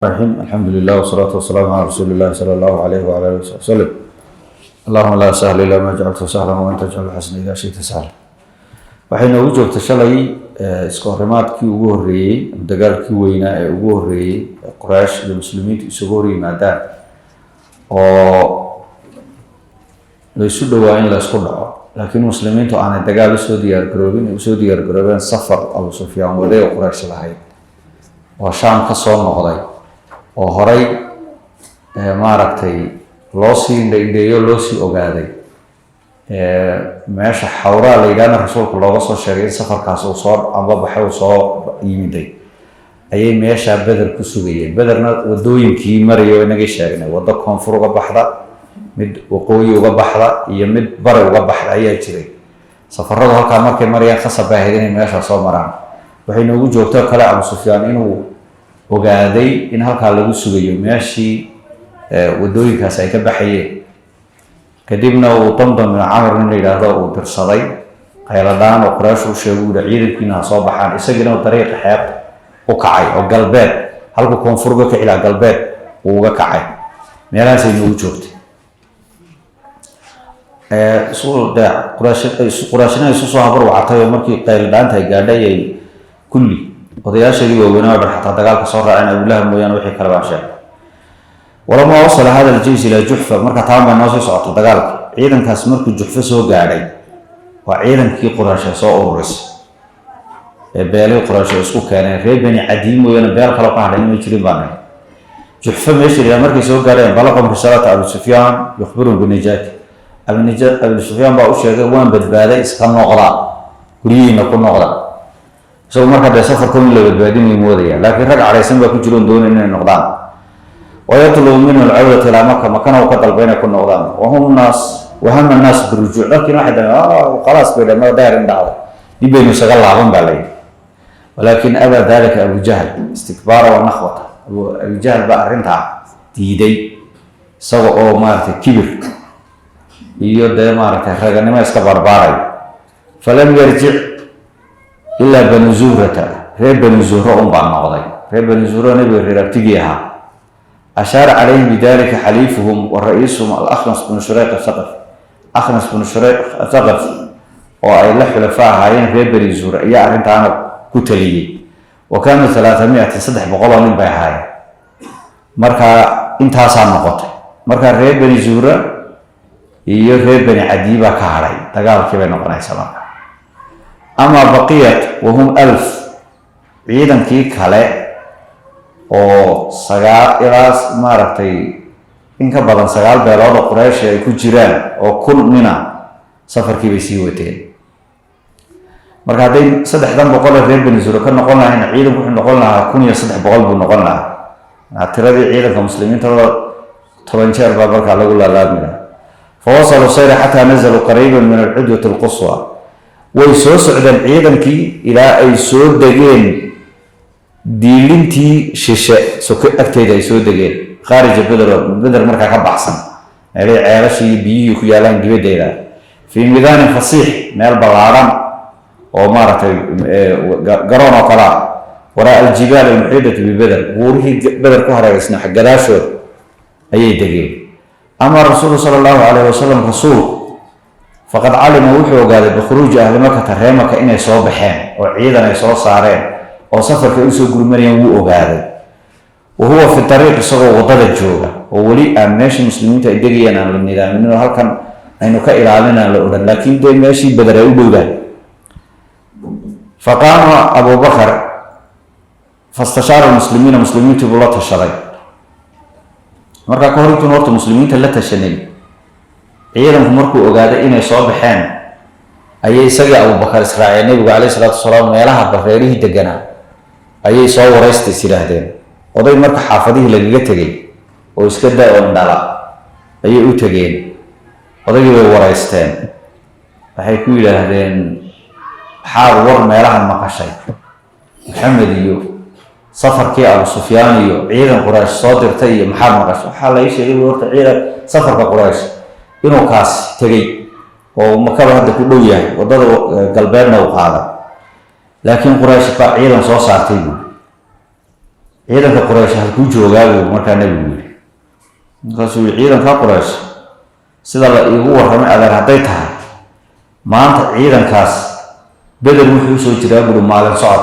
الرحيم، الحمد لله والصلاة والسلام على رسول الله صلى الله عليه وعلى آله وصحبه وسلم. اللهم لا سهل إلا ما جعلته سهلا وأنت تجعل الحزن إذا شئت سهلا. Waxay noogu joogtay shalay iska horimaadkii ugu horreeyey, dagaalkii weynaa ee ugu horreeyey ee Quraysh iyo Muslimiintu isugu hor yimaadaan oo laysu dhowaa in laysku dhaco, laakiin Muslimiintu aanay dagaal usoo diyaar garoobin, ay usoo diyaar garoobeen safar Abu Sufyaan waday oo Quraysh lahayd oo Shaam ka soo noqday oo horay maaragtay loo sii indhaindheeyo, loo sii ogaaday meesha Xawraa la yidhahna Rasuulka looga soo sheegay in safarkaas uu soo ambabaxay, uu soo yimiday, ayay meeshaa Beder ku sugayeen. Bederna wadooyinkii maraya oo inagii sheegnay, waddo koonfur uga baxda, mid waqooyi uga baxda iyo mid bari uga baxda ayaa jiray. Safaradu halkaa markay marayaan, khasab bay ahayd inay meesha soo maraan. Waxay noogu joogtoo kale Abu Sufyaan inuu ogaaday in halkaa lagu sugayo, meeshii wadooyinkaas ay ka baxayeen. Kadibna uu Damdam bin Camar nin la yidhaahdo uu dirsaday qayladhaan oo Quraysh u sheegay, uu yihi ciidankiina ha soo baxaan. Isagiina dariiqa xeebta u kacay oo galbeed, halku koonfur uga kici lahaa galbeed uu uga kacay. Meelahaasay noogu joogtay. Qurayshina isu soo habar wacatay oo markii qayladhaanta ay gaadhay ay kulli odayaasheedii waaweynaa oo dhan xataa dagaalka soo raaceen, Abulahab mooyaane wixii kale baan sheegay. ولما وصل هذا الجيش إلى الجحفة, marka taan bay noo sii socota dagaalka. Ciidankaas markuu Juxfo soo gaadhay, waa ciidankii Quraysh soo ururisay ee beelihii Quraysh oo isku keeneen, reer Bani Cadiy mooyaane beel kaloo ka hadhay ma jirin baan nahay. Juxfo meesha yidhaha markay soo gaadheen, بلغهم رسالة أبي سفيان يخبرهم بنجاته. Abu Sufyaan baa u sheegay: "Waan badbaaday, iska noqda, guryihiina ku noqda." Isagu marka dee safarkan in la badbaadinayo moodaya, laakiin rag cadhaysan baa ku jiro oon doonayn inay noqdaan. ويطلب منه العودة إلى مكة, Makana uu ka dalbay inay ku noqdaan. وهم الناس وهم الناس بالرجوع, dadkiina waxay dhaheen khalaas bay dhaheen, dheer in dhacdo, dib baynu isaga laaban baa la yidhi. ولكن أبى ذلك أبو جهل استكبارا ونخوة. Abu Jahl baa arrintaa diiday, isaga oo maaragtay kibir iyo dee maaragtay raganimo iska barbaaray. فلم يرجع إلا بنو زهرة, reer Banu Zuhra un baa noqday. Reer Banu Zuhra nabiga reer abtigii ahaa. أشار عليهم بذلك حليفهم ورئيسهم الأخنس بن شريق الثقفي. Akhnas bnu Shurayq Athaqafi oo ay la xulafa ahaayeen reer Bani Zuhra ayaa arrintaana ku taliyey. وكانوا 300, 300 oo nin bay ahaayeen. Marka intaasaa noqotay. Marka reer Bani Zuhra iyo reer Bani Cadiy baa ka hadhay dagaalkii bay noqonaysaa. Marka أما بقية وهم 1000, ciidankii kale oo sagaal ilaa maaragtay in ka badan sagaal beelood oo Qurayshi ay ku jiraan oo 1000 nina, safarkii bay sii wateen. Marka hadday saddexdan boqol ee reer Bani Zuhra ka noqon lahayna, ciidanku wuxuu noqon lahaa 1300 buu noqon lahaa. Tiradii ciidanka Muslimiinta 10 jeer baa markaa lagu laalaabmi lahaa. فواصلوا السير حتى نزلوا قريبا من العدوة القصوى. Way soo socdeen ciidankii ilaa ay soo degeen diilintii shishe soke agteeda ay soo degeen, خارج بدر, Beder markaa ka baxsan, meelihii ceelashii biyihii ku yaalaan dibaddeeda, في ميدان فسيح, meel ballaaran oo maaragtay garoon oo kale ah, وراء الجبال المحيطة ببدر, buurihii Beder ku hareereysnaa gadaashood ayay degeen. أما الرسول صلى الله عليه وسلم, rasuulku فقد علم, wuxuu ogaaday بخروج أهل مكة, reer Maka inay soo baxeen oo ciidan ay soo saareen oo safarka ay usoo gurmanayeen wuu ogaaday. وهو في الطريق, isagoo waddada jooga oo weli aan meeshii Muslimiinta ay degayaan aan la nidaaminin oo halkan aynu ka ilaalin aan la odhan, laakiin dee meeshii Beder ay u dhowdaan. فقام أبو بكر فاستشار المسلمين, muslimiintii buu la tashaday. Markaa ka hor intuun horta muslimiinta la tashanin, ciidanku markuu ogaaday inay soo baxeen, ayay isagii Abubakar israaceen nebigu caleyhi salaatu wasalaam. Meelaha bareerihii deganaa ayay soo waraysta is yidhaahdeen. Oday marka xaafadihii lagaga tegey oo iska da oo indhala ayay u tegeen. Odaygii bay waraysteen. Waxay ku yidhaahdeen: "Maxaad war meelahan maqashay, Maxamed iyo safarkii Abu Sufyaan iyo ciidan Quraysh soo dirtay iyo maxaad maqashay?" "Waxaa la ii sheegay horta ciidan safarka Quraysh inuu kaas tegey oo Makaba hadda ku dhow yahay, waddada galbeedna uu qaaday, laakiin Quraysh baa ciidan soo saartay," buuri. Ciidanka Quraysh halkuu joogaa buu markaa Nebigu yidhi. Markaasuu yihi, ciidanka Quraysh sida la iigu warramay, adeer, hadday tahay maanta ciidankaas Beder wuxuu usoo jiraa buuri maalin socod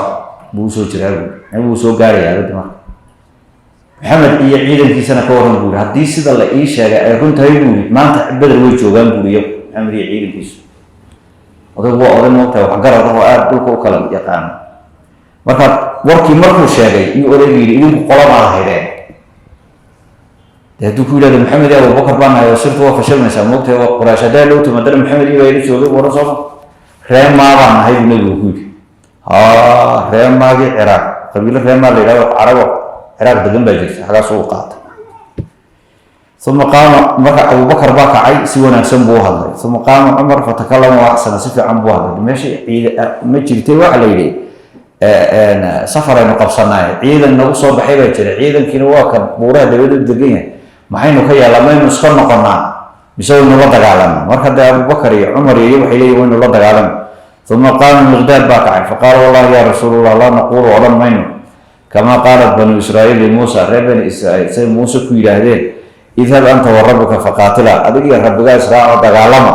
buu usoo jiraa buuri. Nebigu soo gaarayaa dad. Marka Maxamed iyo ciidankiisana ka warran buuri. Haddii sida la ii sheegay ay run tahay, buuri, maanta Beder way joogaan buuri iyagu, Maxamed iyo ciidankiisu. Odaygu waa oday moogtahay waxgarad ah oo aada dhulka u kala yaqaano. Marka warkii markuu sheegay iyuu odaygu yidhi, idinku qola baad ahaydeen. De hadduu ku yidhahdo Maxamed iyo Abubakar baan nahay oo sirtu waa fashilmaysaa moogtahay. Waa Quraysh haddaa loo timaadana Maxamed iyo baa ila joogay waran sooma. Reemaa baan nahay buu Nebigu ku yidhi. Ha, reemaagii Ciraaq, qabiilo reemaa la yidhahdo, Carabo Ciraaq degan baa jirta, xagaas uu qaatay. Uma qaama, marka Abubakar baa kacay, si wanaagsan buu u hadlay. Uma qaama Cumar fatakalama wa axsana, si fiican buu hadlay. Meesha ciid ma jirtay, waxa la yidhi safar aynu qabsanaay, ciidan nagu soo baxay baa jira, ciidankiina waa ka buuraha dabada degan yahay. Maxaynu ka yeelaa? Maynu iska noqonaa mise waynu la dagaalana? Marka dee Abubakar iyo Cumar iyo waxay leeyihin waynu la dagaalana. Uma qaama Miqdaad baa kacay, faqaala, wallahi ya Rasuulallah, laa naquulu, odhan mayno, kamaa qaalat Banu Israa'iil limuusa, reer Bani Israa'iil say Muuse ku yidhaahdeen, idhab anta wa rabbuka faqaatila, adig iyo rabbigaa israaco dagaalama,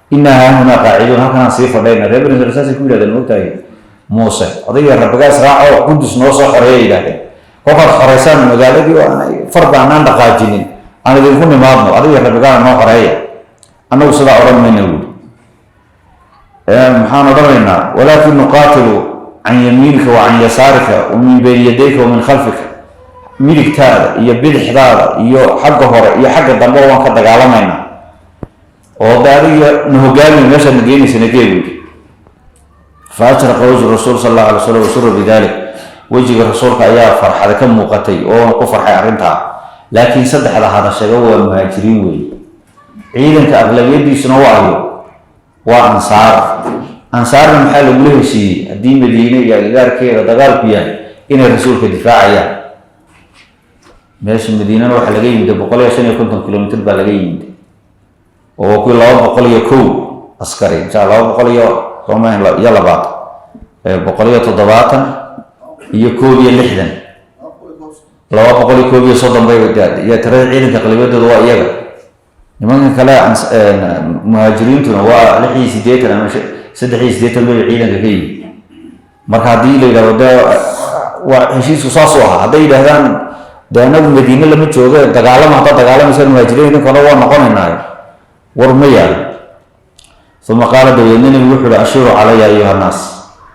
inaa haahunaa qaaciduun, halkanaan sii fadhayna. Reer Bani Israiil saasay ku yidhahdeen moogtahay Muuse, adig iyo rabbigaa israaco Qudus noo soo xoreeya yidhahdeen. Kolkaad xoreysaan magaaladii oo aan farba anaan dhaqaajinin aan idinku nimaadno, adig iyo rabbigaana noo xoreeya. Annagu sidaa odhan mayna buuri. Maxaan odhanaynaa? Walaakin nuqaatilu can yamiinika wa can yasaarika wa min bayni yadayka wa min khalfika, midigtaada iyo bidixdaada iyo xagga hore iyo xagga dambe waan ka dagaalamaynaa, oo de adiga na hogaami, meeshaad na geenaysa nagee buuri. Fa ashraqa wajhu rasuul sal allahu alay slam wasura bidalik, wejiga rasuulka ayaa farxada ka muuqatay oona ku farxay arrintaa. Laakiin saddexda hadashaga waa muhaajiriin weeye, ciidanka aqlabiyadiisuna waa ayo? Waa Ansaar. Ansaarna maxaa lagula heshiiyey? Haddii Madiine iyo agagaarkeeda dagaalku yahay inay rasuulka difaacayaan. Meesha Madiinana waxaa laga yimid 155 kilomitr baa laga yimid, oo kuwii 201 askari insha 200 iyo sooma iyo 20, 170 iyo 61, 231 bay iyo tirada ciidanka qalibadooda waa iyaga. Nimanka kale muhaajiriintuna waa 86 ama 83 bay ciidanka ka yihin. Marka haddii la yidhahdo de waa heshiisku saasuu ahaa, hadday yidhahdaan de anagu Madiine lama joogo, dagaalama haddaad dagaalamaysa muhaajiriin, idinkana waa noqonaynaayo, war ma yaalo. Uma qaala, dabeedna Nebigu wuxuu uhi, ashiru calaya ayuha nnaas,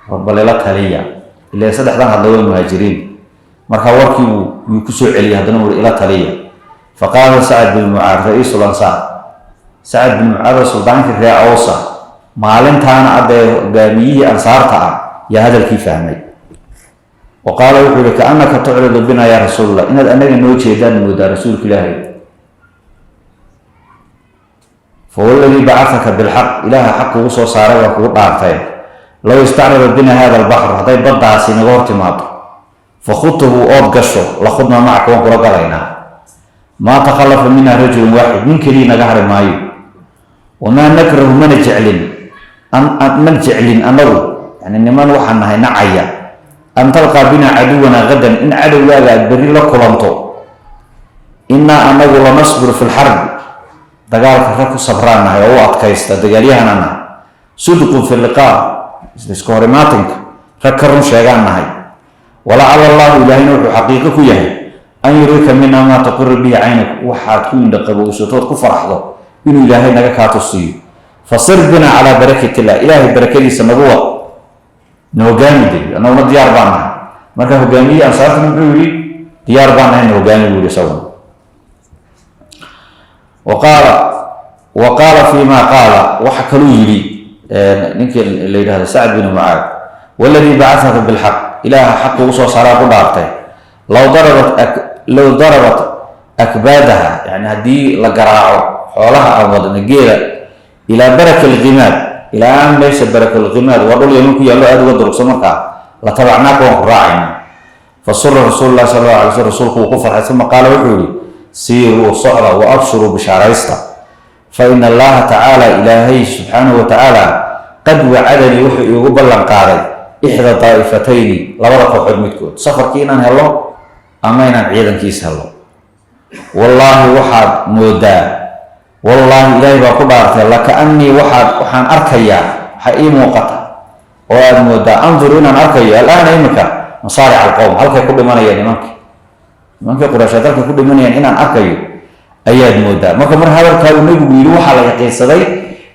war bal ila taliya. Ilaa saddexdan hadla waa muhaajiriin. Marka warkii yuu kusoo celiyay haddana ui ila taliya. Faqaala Sacad bin Mucaad, ra-iisul Ansaar, Sacad bin Mucaad oo suldaankii ree Awsa maalintaana addee hogaamiyihii ansaarta ah, yaa hadalkii fahmay wa qaala, wuxuu yihi, kaanaka tucridu bina yaa Rasuulallah, inaad anaga noo jeedaan moodaa, rasuulka Ilaahay. Fawalladii bacataka bilxaq, Ilaaha xaq kugu soo saaray baa kugu dhaartay, low istacrada bina hada albaxru, hadday baddaasi naga hor timaado, fakhudtahu, ood gasho, lakhudnaa macaka, waan kula galaynaa. Maa takhallafa minha rajulun waaxid, nin keliya naga hari maayo. Wamaa nakrahu, mana jeclin, mana jeclin annagu, yani niman waxaan nahay nacaya, an talqaa bina caduwana gadan, in cadowgaaga aad berri la kulanto. Innaa anagu lanasbiru fi lxarbi, dagaalka rag ku sabraan nahay oo u adkaysta, dagaalyahanaa nahay. Sudqun fi liqaa, iska horimaatinka rag ka run sheegaan nahay. Walacala allahu, Ilaahayna wuxuu xaqiiqo ku yahay, an yurika minaa maa taqiru bihi caynuk, waxaad ku indhaqabowsatood ku faraxdo inuu Ilaahay naga kaa tusiiyo. Fasir bina calaa barakat illah, Ilaahay barakadiisa nagu wad, na hogaami de, annaguna diyaar baan nahay. Marka hogaamiyihii ansaartuna muxuu yihi? Diyaar baan nahay, na hogaami buu yihi isaguna. Wa qaala fima qaala, waxa kaluu yidhi ninkii la yidhahdo Sacd bin Mucaad, waladii bacataka bilxaq, Ilaaha xaq ugu soo saaraa ku dhaartay, low darabat akbaadaha, yani haddii la garaaco xoolaha aan wadna, geela, ilaa baraka alqimaad, ilaa meesha baraka alqimaad waa dhul Yaman ku yaallo aada uga durugsan, markaa la tabacnaaka, waan ku raacaynaa. Fasura rasuulu lahi sal alla alay sl, rasuulku wuu ku farxay. Uma qaala, wuxuu yihi, siiruu, socda, wa abshiruu, bishaaraysta, fa ina Allaha tacaala, Ilaahay subxaanahu wa tacaala, qad wacadanii, wuxuu iigu ballan qaaday, ixda daa'ifatayni, labada kooxood midkood, safarkii inaan helo. Ama inaan ciidankiis hello. Wallaahi, waxaad moodaa, wallaahi, Ilaahay baa ku dhaartay, lakaanii waxaan arkayaa, waxaa ii muuqata oo aada moodaa, anduru, inaan arkayo, alaana, imika, masaaric alqowm, halkay ku dhimanayaan nimankii Quraysheed, halkay ku dhimanayaan inaan arkayo ayaad moodaa. Marka mar hadalkaa uu Nebigu yidhi, waxaa la yaqiinsaday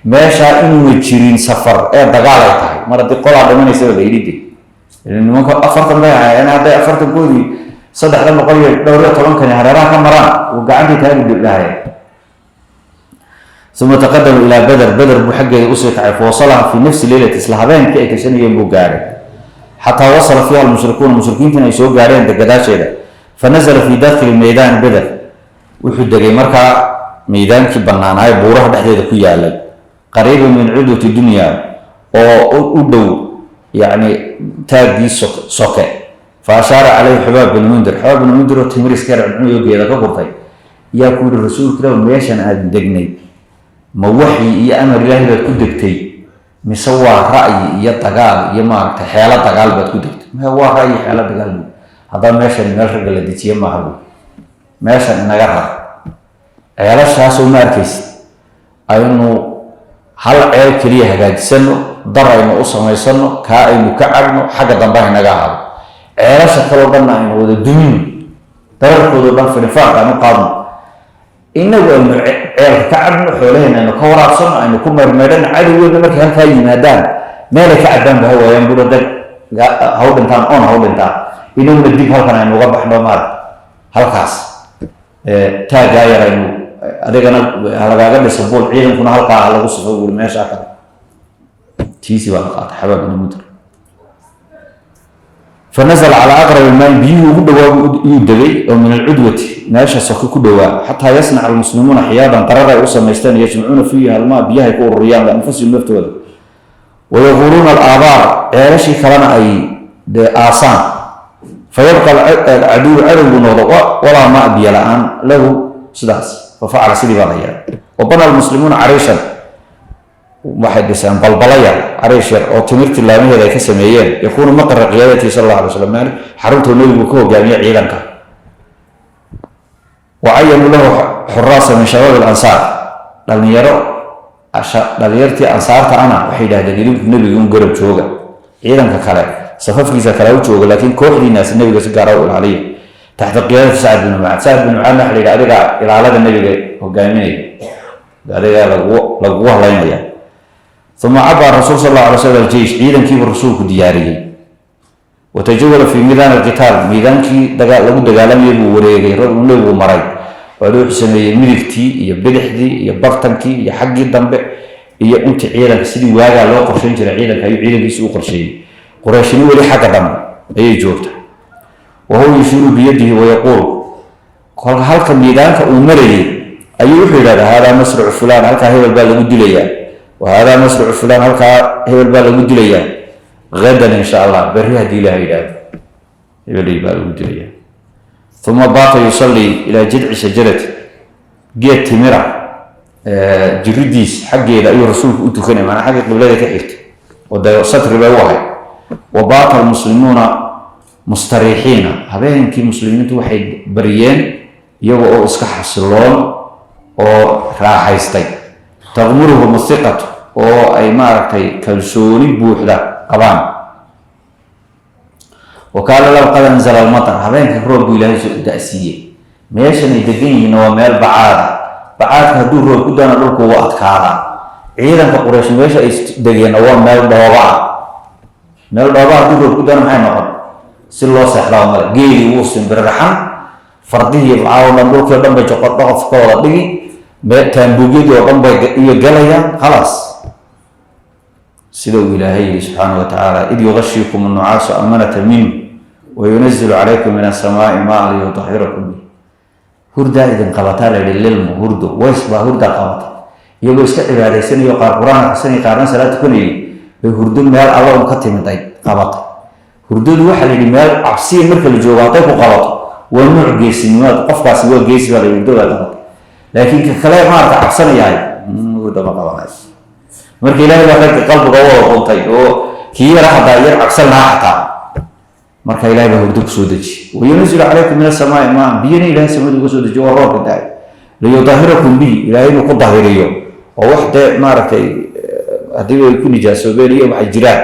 meeshaa inuuna jirin safar ee dagaal ay tahay, mar haddii qolaa dhimanaysaba la yidhi. De nimanka 40 bay ahaayeen, hadday 40-koodii 310-kani hareeraha ka maraan, uu gacantii taagi dhahaya. Uma taqadama ilaa Beder. Beder buu xaggeeda usii kacay. Fawasalaha fii nafsi leylati, isla habeenkii ay tashanayeen buu gaadhay, xataa wasala fiiha almushrikuuna, mushrikiintiina ay soo gaadheen gadaasheeda. Fanazala fii dakhili meydaani Beder, wuxuu degay markaa meydaankii bannaanaaye buuraha dhexdeeda ku yaalay, qariiba min cudwati dunya, oo u dhow yacni taaggii soke. Fa ashaara caleyhi Xubaab bin Mundir. Xubaab bin Mundir oo timiriska yar cuncuyo geeda ka gurtay yaa ku yihi: "Rasuulka Ilah, meeshan aada degnay ma waxyi iyo amar Ilaahay baad ku degtay, mise waa ra'yi iyo dagaal iyo maaragtay xeelo dagaal baad ku degtay?" Maya, waa ra'yi xeelo dagaal buy. Haddaba meeshan meel ragga la dejiye maaha buy, meeshan inaga rar. Ceelashaasoo ma arkaysid, aynu hal ceel keliya hagaajisano, dar aynu u samaysano, kaa aynu ka cabno, xagga dambe haynaga ahaado. Ceelasha kaloo dhanna aynu wada dumino, dararkoodao dhan firifaaq aynu qaadno, inagu aynu ceelka ka cabno, xoolaheena aynu ka waraabsano, aynu ku meermeedhano. Cadowgeedna markay halkaa yimaadaan meelay ka cabbaan ba ha waayaan bura, dag haw dhintaan, oon haw dhintaan. Inaguna dib halkan aynu uga baxno, maarata halkaas taaggaa yar aynu adigana halagaaga dhiso buul, ciidankuna halkaa ha lagu sufo buuri meeshaa kale. Tiisi baa la qaatay Xabaab ibn Mundir. Fanazla calaa aqrabi main, biyuhu ugu dhowaa yuu degay, oo min alcudwati, meesha soke ku dhowaa, xataa yasnaca almuslimuuna xiyaadan, darar ay u samaysteen, yajmacuuna fiiha almaa, biyahay ku ururiyaan, lianfusihim, naftooda, wayaquuluuna alaabaar, ceelashii kalena ay dee aasaan. Fayabqa alcaduw, cadowgu noqdo, walaa maa, biyo la-aan lahu sidaas. Fafacala, sidii baa la yeelay. Wa bana almuslimuuna cariishan, waxay dhiseen balbala yar, cariish yar oo timirtii laamaheeda ay ka sameeyeen, yakuunu maqra qiyaadatihi sal Allah alay slam, meel xaruntuu Nebigu ka hogaamiye ciidanka. Wa cayanuu lahu xuraasa min shabaab alansaar, dhalinyaro, dhalinyartii ansaarta ana waxay yidhahdeen: "Idinku nebiga un garab jooga, ciidanka kale safafkiisa kale u jooga, laakiin kooxdiinaasi nebiga si gaara u ilaaliya." Taxta qiyaadati Sacd bin Mucaad. Sacd bin Mucaadna waxa la yidhi: "Adigaa ilaalada nebiga hogaaminaya, adigaa lagugu halaynaya." Uma cabaa rasuul sal alla alay slam aljeish, ciidankiibuu rasuulku diyaariyey. Watajawala fii miidaan alqitaal, miidaankii lagu dagaalamayay buu wareegay, raguu nebigu maray. Waad wuxuu sameeyey midigtii iyo bidixdii iyo bartankii iyo xaggii dambe iyo intii ciidanka, sidii waagaa loo qorshayn jiray ciidanka ayuu ciidankiisi u qorsheeyey. Qurayshini weli xagga dambe ayay joogta. Wa huwa yushiiru biyadihi wayaquul, kolka halka miidaanka uu marayay ayuu wuxuu yidhahdaa: "Haadaa masracu fulaan, halkaa hebel baa lagu dilayaa, wa haadaa masracu fulaan, halkaa hebel baa lagu dilayaa, hadan insha Allah, berri haddii Ilaha yidhaahdo hebelay baa lagu dilayaa." Uma baata yusallii ilaa jidci shajarati, geed timira jiridiis xaggeeda ayuu rasuulku u tukanay, maanaa xagga qiblada ka xigta oo dee satri bay u ahayd. Wa baata almuslimuuna mustariixiina, habeenkii muslimiintu waxay bariyeen iyaga oo iska xasiloon oo raaxaystay, taqmuruhum athiqatu, oo ay maaragtay kalsooni buuxda qabaan. Wa kaana law qad anzala almatar, habeenka roob buu Ilaahay soo da-siiyey. Meeshan ay degan yihiinna waa meel bacaada. Bacaadka hadduu roob ku daana dhulku wuu adkaadaa. Ciidanka Quraysh meesha ay degeenna waa meel dhooba ah. Meel dhooba hadduu roob ku daana maxay noqon? Si loo seexdaa male. Geelii wuu simbirraxan, fardihii caawo dhan dhulkii o dhan bay joqor dhoqof ka wada dhigi, taambuugyadii oo dhan bay iyo galayaan. Khalaas, sida uu Ilaahay yihi subxaana wa tacaala: "Id yugashiikum annucaasu amanata minhu wayunazilu calaykum min asamaai maa liyutahirakum bih." Hurdaa idin qabataa la yihi, lilmu hurdo ways baa hurdaa qabata. Iyagoo iska cibaadaysanayo, qaar Qur-aan akhrisanaya, qaarna salaad tukanayay, bay hurdo meel alla un ka timid ay qabatay. Hurdadu waxaa la yidhi meel cabsiya marka la joogo hadday ku qabato waa nuuc geesinimaad, qofkaasi waa geesi baa la yidhi, hurdo baa qabatay. Laakiin ka kale maarata cabsanayahay hurdo ma qabanayso. Marka Ilaahay baa ragga qalbiga u wada quntay oo kii yara haddaa yar cabsan lahaa xataa. Marka Ilahay baa hurdo kusoo deji. Wayunasilu calaykum min asamaai maan, biyana Ilahay samada uga soo dejiyo, waa roobka daay. Liyudahirakum bihi, Ilahay inuu ku dahiriyo oo wax dee maaragtay haddii ay ku nijaasoobeen iyo waxay jiraan.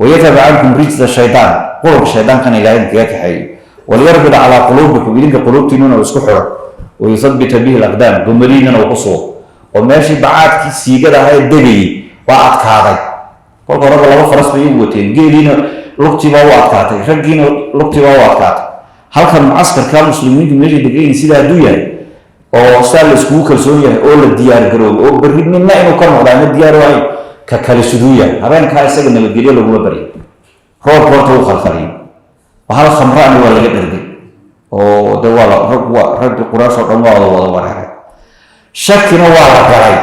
Wayadhaba cankum rijsa shaydaan, qurunka shaydaankana Ilahay idinkaga kaxeeyo. Waliyarbida calaa quluubikum, idinka quluubtiinuna uu isku xiro. Wayuthabbita bihi alaqdaam, gomadiinana uu ku sugo. Oo meeshii bacaadkii siigada ahaa ee degayay waa adkaaday. Kolka horeba laba faras bay u wateen, geeliina lugtiibaa u adkaatay, raggiina lugtiibaa u adkaatay. Halkan mucaskarka muslimiintu meeshay degayiin sidaa hadduu yahay oo sidaa la iskugu kalsoon yahay oo la diyaar garoobo oo berri nina inuu ka noqdaa ma diyaar waayo, ka kale siduu yahay habeenkaa isaga nabadgelyo laguma baryo. Roobka horta wuu khalkhaliyay, hal khamraana waa laga dhergay oo de waa la rag, waa raggi Quraash oo dhan waa wada wareeray. Shakina waa la galay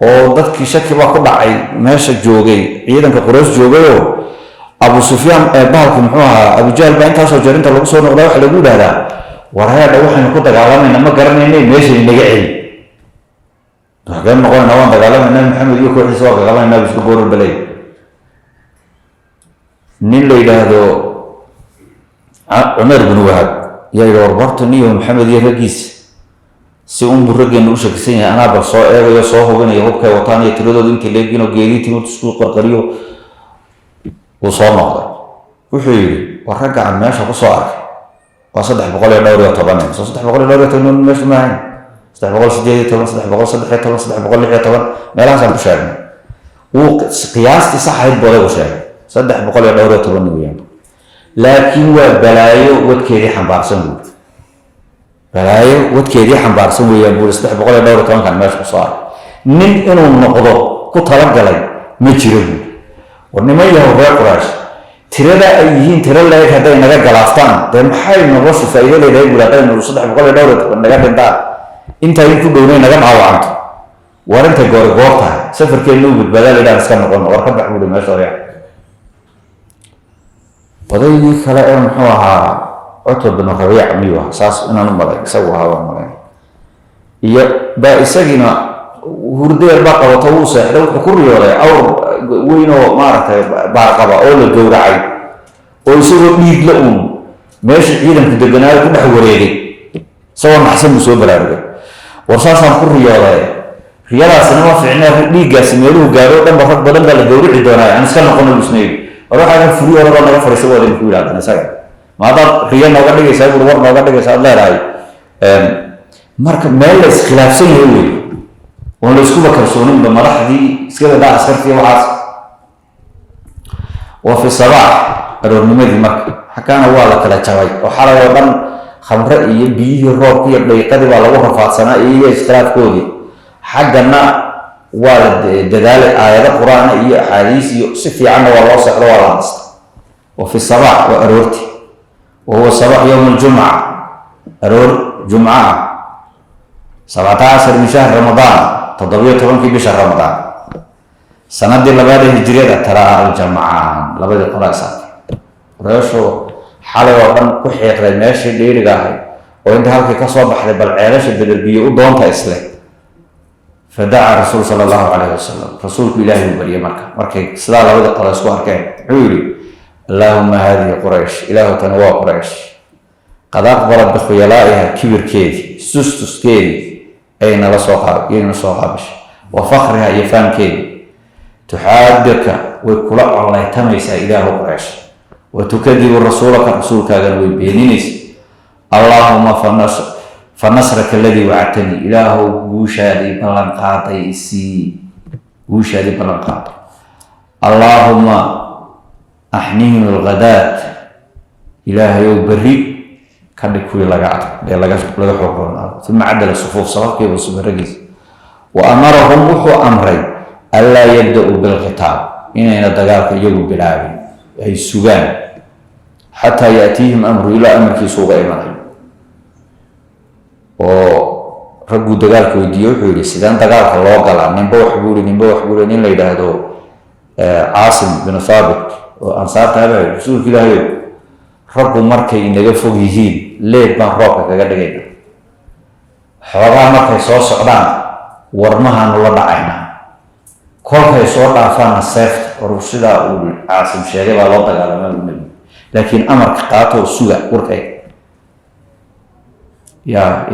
oo dadkii shaki baa ku dhacay meesha joogay, ciidanka Quraysh joogayoo Abu Sufyaan ee bahalku muxuu ahaa, Abujahl baa intaasoo jeer inta lagu soo noqdaa waxa lagu yidhahdaa: "Wareedha, waxaynu ku dagaalamayna ma garanaynay, meesha inaga celi, xageen noqonayna? Waan dagaalamayna, Maxamed iyo kooxiisa waa dagaalamayna." Bu iska goorbaley nin la yidhaahdo Cumeer bin Wahab yaa yidhi: "War horta niyo Maxamed iyo raggiisa si unbuu raggeenu u shakisan yahay, anaa bal soo eegayo, soo hubinayo hubkay wataan iyo tiradooda inta leegiin geedii timid isku qarqariyo." Wuu soo noqday, wuxuu yidhi: "War ragga aan meesha kusoo arkay waa 314 nin." Soo 314 nin meesha ma ahayn, 318, 313, 316, meelahaasaan ku sheegnay. Wuu qiyaastii sax ahayd buu odaygu sheegay, 314 nin weeyaan, laakiin waa balaayo wadkeedii xambaarsan buuri, balaayo wadkeedii xambaarsan weeyaan buuri. 314-kan meesha kusoo arkay nin inuu noqdo ku talagalay ma jiro buuri. War niman yahow reer Quraash, tirada ay yihiin tiro leeg hadday naga galaaftaan, dee maxay noloshu faa'iido leedahay buuri? Haddaynu 314 naga dhintaan, intaa in ku dhownay naga dhaawacanto, war intay goori goor tahay safarkeenna u badbaadaa la yidhaha, iska noqono. War ka bax buuri meesha odayaa. Odaygii kale ee muxuu ahaa, Cutba bin Rabiic miyuu ahaa? Saas inaan u malay isagu ahaa baan malay. Iyo baa isagiina hurdeer baa qabato, wuu seexday. Wuxuu ku riyooday awr weyn oo maaragtay baarqaba oo la gowracay oo isagoo dhiig la uun meeshii ciidanku deganaayo ku dhex wareegay. Isagoo naxsan buu soo baraarugay. "War saasaan ku riyooday, riyadaasina ma fiicne, dhiiggaasi meeluhu gaaro o dhan ba rag badan baa la gowrici doonaa, aan iska noqono," buu isna yidhi. "War waxaagan furi oradoo naga fadhiisa," waad ku yidhahdaan isaga. "Ma haddaad riyo nooga dhigaysaa?" buuri. "War nooga dhigaysa aad leedahay." Marka meel la iskhilaafsan yahay wey oon la iskuba kalsooninba, madaxdii iska wadaa, askartii waxaas. Wa fi sabaax, aroornimadii marka xaggaana waa la kala jabay oo xalay oo dhan khamre iyo biyihii roobka iyo dhayqadii baa lagu rafaadsanaa iyo iskhilaafkoodii. Xaggana waa la dadaalay, aayado qur-aana iyo axaadiis iyo si fiicanna waa loo socdo, waa la nastay. Wa fi sabaax, waa aroorti, wa huwa sabax yowm aljumca, aroor jumca ah, 17 min shahri Ramadaan, 17-kii bisha Ramadaan, sanadii labaad ee hijriyada, taraa aljamcaan, labadii qola is arkay. Qureyshu xalay oo dhan ku xiiqday meeshii dheeriga ahayd oo inta halkii ka soo baxday bal ceelasha Beder biyo u doonta isleh. Fadacaa rasuul sala allahu calayhi wasalam, rasuulku Ilaahay uu baryay. Marka markay sidaa labadii qole isku arkeen, muxuu yidhi? "Allaahuma haadihi Quraysh," Ilaahu tani waa Quraysh, "qad aqbalat bikhuyalaa'iha," kibirkeedii, sustuskeedii ay nala soo iyayna soo qaabishay, "wa fakriha," iyo faankeedii, "tuxaadika," way kula collaytamaysaa Ilaahu Quraysh, "wa tukadibu rasuulaka," rasuulkaagana way beeninaysaa. "Allaahuma fa nasraka aladii wacadtanii," Ilaahow guushaadii ballan qaaday isii, guushaadii ballan qaaday. "Allaahuma axnihim alghadaat," Ilaahayow berri ka dhig kuwii laga adag ee laga xoog roonaado. Uma cadala sufuuf, sababkiibu subaragiisa. Wa amarahum, wuxuu amray, anlaa yabda-uu bilqitaal, inayna dagaalka iyagu bilaabin, ay sugaan, xataa yaatiihim amru, ilaa amarkiisu uga imanayo. Oo ragguu dagaalka weydiiye, wuxuu yihi: "Sideen dagaalka loo galaa?" Ninba wax buu yihi, ninba wax buu yihi. Nin la yidhaahdo Caasim binu Thaabit oo ansaarta abaa: "Rasuulka Ilaahayow, raggu markay inaga fog yihiin leeb baan roobka kaga dhigayna, xoogaa markay soo socdaan warmahaanu la dhacaynaa, kolkay soo dhaafaanna seefta." War sidaa uu Caasim sheegay baa loo dagaalamaa buu nebigu. Laakiin amarka qaatoo suga warkay. Ya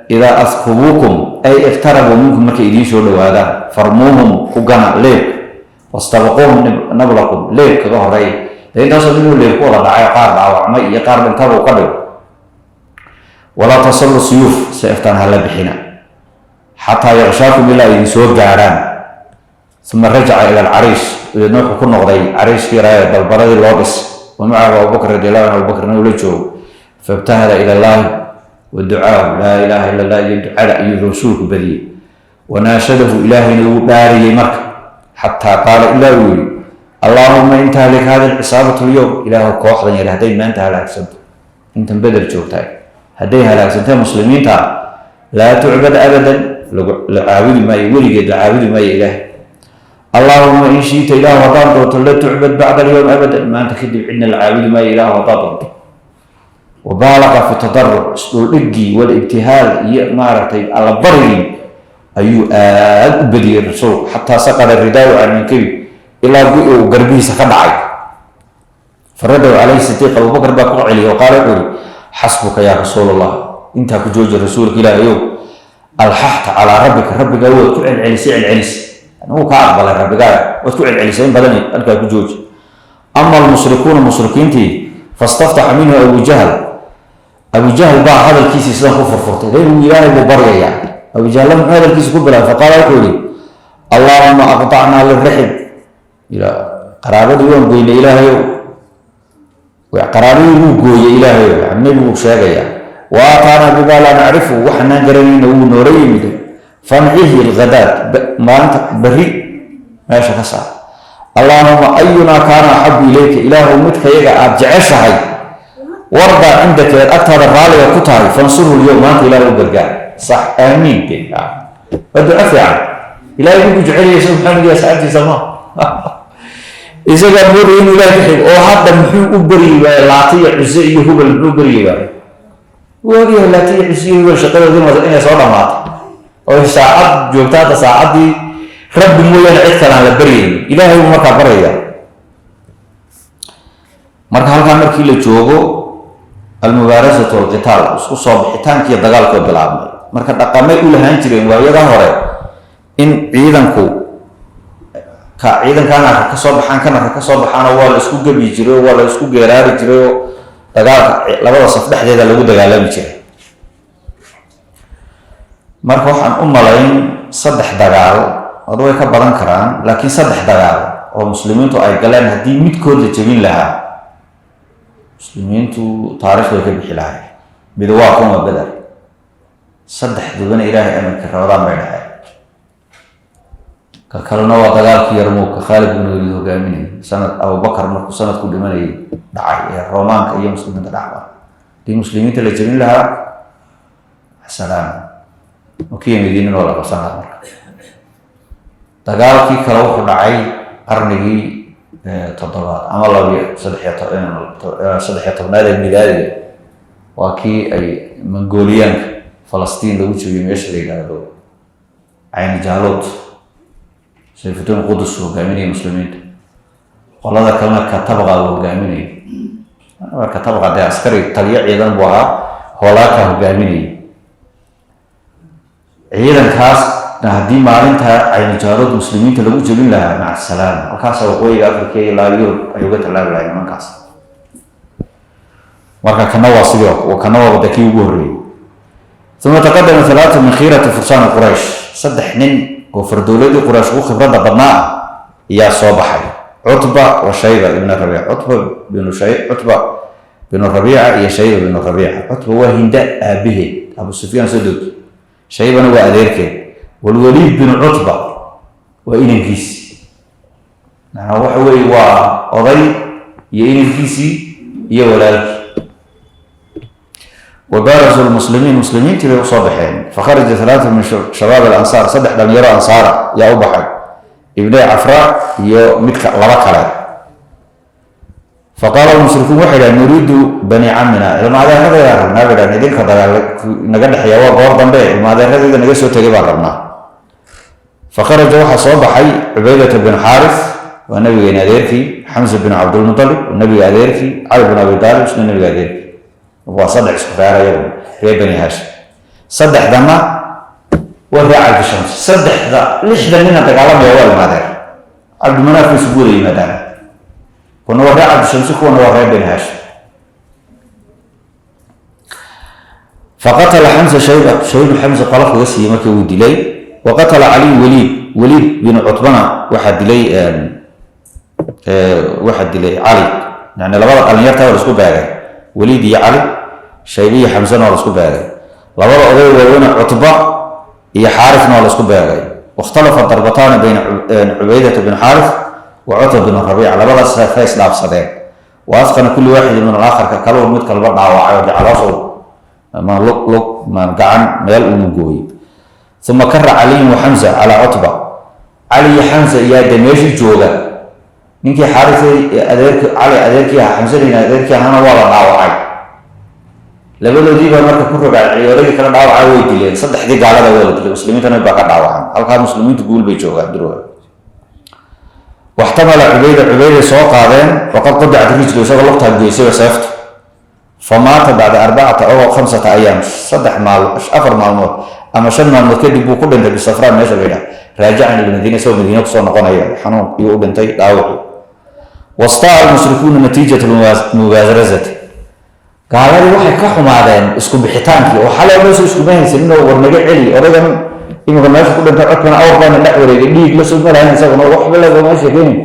idaa askubuukum ay iqtarabuu minkum, markay idiin soo dhawaadaan, farmuuhum, ku gana leeb, wastabaquuhum nablakum, leeb kaga horeeya. Dee intaasoo inuu leeb ku wada dhacay, qaar dhaawacmay iyo qaar dhintaba uu ka dhigo. Walaa tasallu suyuuf, seeftaan hala bixina, xataa yaqshaakum, ilaa idin soo gaadhaan. Uma rajaca ila alcariish, dabeedna wuxuu ku noqday cariishkii yaraa balbaradii loo dhis, wa macahu Abubakr radi allahu canhu, Abubakrna ula joogo. Fabtahada ila allahi wa ducaahu, laa ilaaha illa allah iyo ducada ayuu rasuulku badiyey. Wanaashadahu, ilaahayna wuu dhaariyey marka, xataa qaala, ilaa uu yidhi: "Allaahuma in tahlik hadi alcisaabatu alyowm", ilaahu kooxdan yar hadday maanta halaagsanto, intan Beder joogtahay hadday halaagsantay muslimiinta, laa tucbad abadan, la caabudi maayo weligeed, la caabudi maayo ilaah. Allaahuma in shiita, ilaahu haddaan doonto, la tucbad bacda alyowm abadan, maanta kadib cidna la caabudi maayo, ilaahu haddaad doonto. Wabaalaqa fi tadaruc, isdhuldhiggii walibtihaal iyo maaragtay allabarigii ayuu aada u badiyey rasuulku, xataa saqada ridaau can mankabi, ilaa gu uu garbihiisa ka dhacay. Faradahu calayhi sidiiq, Abubakar baa ku celiyay, oo qaala, wuxuu yihi: "Xasbuka yaa rasuul allah, intaa ku jooji rasuulka ilaahayow. Alxaxta calaa rabbika, rabbigaa waad ku celcelisay, celcelis wuu kaa aqbalay rabbigaaga, waad ku celcelisay in badan, halkaa ku jooji. Ama almushrikuuna, mushrikiintii, fastaftaxa minhu Abu Jahl, Abu Jahl baa hadalkiisii sidan ku furfurtay. Nebigu ilaahay buu baryayaa, Abu Jahlla muxuu hadalkiisa ku bilaabay? Faqaala, wuxuu yihi: "Allaahuma aqطacnaa liraxim", qaraabadii waan goynay ilaahayow, qaraabadii wuu gooyey ilaahayow, nebiguu sheegayaa. Wa aataanaa bimaa laa nacrifu, waxanaan garanayna wuu noola yimid. Fanxihi alghadaad, maalinta berri meesha ka saar. Allaahuma ayunaa kaana axabu ilayka, ilaahu midkayaga aada jeceshahay, wardaa cindaka, eed agtaada raaliga ku tahay, fansurhu lyowm, maanta ilaah u gargaar. Sax, aamiin. De waa duco fiican. Ilahay markuu jecelyahay soo maxamed iyo asxaabtiisa ma isagaa moodaya inuu ilahay ka xigo, oo hadda muxuu u beryi waaya Laata iyo Cuse iyo Hubal? Muxuu beryi waaya? Wuu ogyahay Laata iyo Cuse iyo Hubal shaqadoodii inay soo dhamaatay oo saacad joogta hadda, saacaddii rabbi mooyaane cid kale aan la baryaynin. Ilaahay buu markaa baryaya. Marka halkaa markii la joogo, almubaarasatu walqitaal, isku soo bixitaankiiyo dagaalkoo bilaabmay. Marka dhaqamay u lahaan jireen waayada hore in ciidanku ka ciidankaana ka soo baxaan, kana ka soo baxaanoo waa la isku gebi jiray oo waa la isku geeraari jiray, oo dagaalka labada saf dhexdeeda lagu dagaalami jiray. Marka waxaan u malayn saddex dagaal od way ka badan karaan, laakiin saddex dagaal oo muslimiintu ay galeen haddii midkood la jebin lahaa, muslimiintu taarikh way ka bixi lahay. Mid waa kan, waa Beder. Saddexdubana ilaahay amarkii Rabadaan bay dhaceen. Ka kalena waa dagaalkii Yarmuugka, Khaalid bin Waliid hogaaminayay, sanad Abubakar markuu sanadku dhimanayay dhacay, ee Roomaanka iyo muslimiinta dhexmara. Haddii muslimiinta la jebin lahaa, salaam, makiya Madiinana waa la qabsan lahaa. Marka dagaalkii kale wuxuu dhacay qarnigii toddobaad ama labiyo saddexiyo tobnaad ee milaadiga. Waa kii ay Mongoliyaanka Falastiin lagu jebiyey, meesha la yidhaahdo Cayni Jaaluud, Sayfuddin Qudus hogaaminaya muslimiinta, qolada kalena Katabqa uu hogaaminayay. Katabqa dee askari taliyo ciidan buu ahaa, hoolaaka hogaaminayay ciidankaasna. Haddii maalinta Cayni Jaaluud muslimiinta lagu jebin lahaa, maca asalaama, halkaasa waqooyiga Africa ilaa Yurub ay uga tallaabi lahay nimankaas. Marka kana waa sidii, kana waaba de kii ugu horreeyey. Uma taqadama halaatu min khiirati fursaani Quraysh, saddex nin oo fardowladii Quraysh ugu khibradda badnaa ah ayaa soo baxay: Cutba wa Shayba ibn Rabiic, Cutba binu shay, Cutba binu Rabiica iyo Shayba binu Rabiica. Cutba waa Hinda aabaheed, Abu Sufyaan sodog. Shaybana waa adeerkeed. Walwaliid binu Cutba waa inankiisi. Macnaa waxa weeye waa oday iyo inankiisii iyo walaalkii. Wabaarasu lmuslimiin, muslimiintii bay usoo baxeen. Fakharaja halaata min shabaab alansaar, saddex dhalinyaro ansaara yaa u baxay, ibnay Cafra iyo midka laba kale. Faqaala lmushrikuun, waxay dhahen: "Nuriidu bani camina", ilma adeeradaydaa rabnaa bay dhahen. Idinka dagaal naga dhexeeya waa goor dambe, ilma adeeradayda naga soo tegay baan rabnaa. Fakharaja, waxaa soo baxay Cubaydata bin Xaaris. Waa nabigeena adeerkii Xamsa bin Cabdulmutalib, nabiga adeerkii Cali bin Abi Taalib, isna nabiga adeerkii. Waa saddex isku reer ayagu, reer Bani Haashim. Saddexdana waa reer Cabdishams. Saddexda lixda nina dagaalamaya waa ilmaadeer, Cabdimanaaf bay isugu wada yimaadaan. Kuna waa reer Cabdishamsi, kuwana waa reer Bani Haashim. Faqatala Xamsa Shayba, Shaybu Xamsa qolof kaga siiyey markii uu dilay. Wa qatala Caliy Waliid, Waliid bin Cutbana waxaa dilay Cali. Yani labada dhalinyarta waa la isku beegay, Waliid iyo Cali. Shaybe iyo Xamsana waa la isku beegay. Labada oday waaweyne Cutba iyo Xaarisna waa la isku beegay. Wakhtalafa darbataani bayna Cubaydata bin Xaaris wa Cutba bin Rabiica, labadaas ka isdhaafsadeen. Wa asqana kulli waaxidin min alaakhar, ka kale mid kalba dhaawacay oo jeclooshow ama lug lug ma gacan meel uunu gooyey. Uma kara Caliyun wa Xamza calaa Cutba. Cali iyo Xamza yaa de meeshii jooga. Ninkii Xaaris adeerk Cali adeerkii ahaa, Xamsanina adeerkii ahaana waa la dhaawacay. Labadoodiibaa marka ku rogaaciyey odaygii kala dhaawacay, way dileen. Saddexdii gaalada waa la dilay, muslimiintana baa ka dhaawacan. Halkaa muslimiintu guul bay joogaan durwa. Waxtamala Cubayda, Cubayday soo qaadeen, waqad qudicat rijlu, isagoo lugtaa geysayba seeftu. Famaata bacda 4 aw 5 ayaam, 3 maal 4 maalmood ama 5 maalmood kadib buu ku dhintay bisafraan meesha la yidhaha, raajican ila Madiina, isagoo Madiina kusoo noqonaya xanuun iyuu u dhintay dhaawacii. Wastaa almushrikuuna natiijat mubaarasati. Gaaladii waxay ka xumaadeen isku bixitaankii oo xalay meesha iskuma haysanin oo war naga celi odaygan iminka meesha ku dhintay codkana awr baana dhex wareegay, dhiig la soo malahayn isaguna waxba lagama sheekeynin.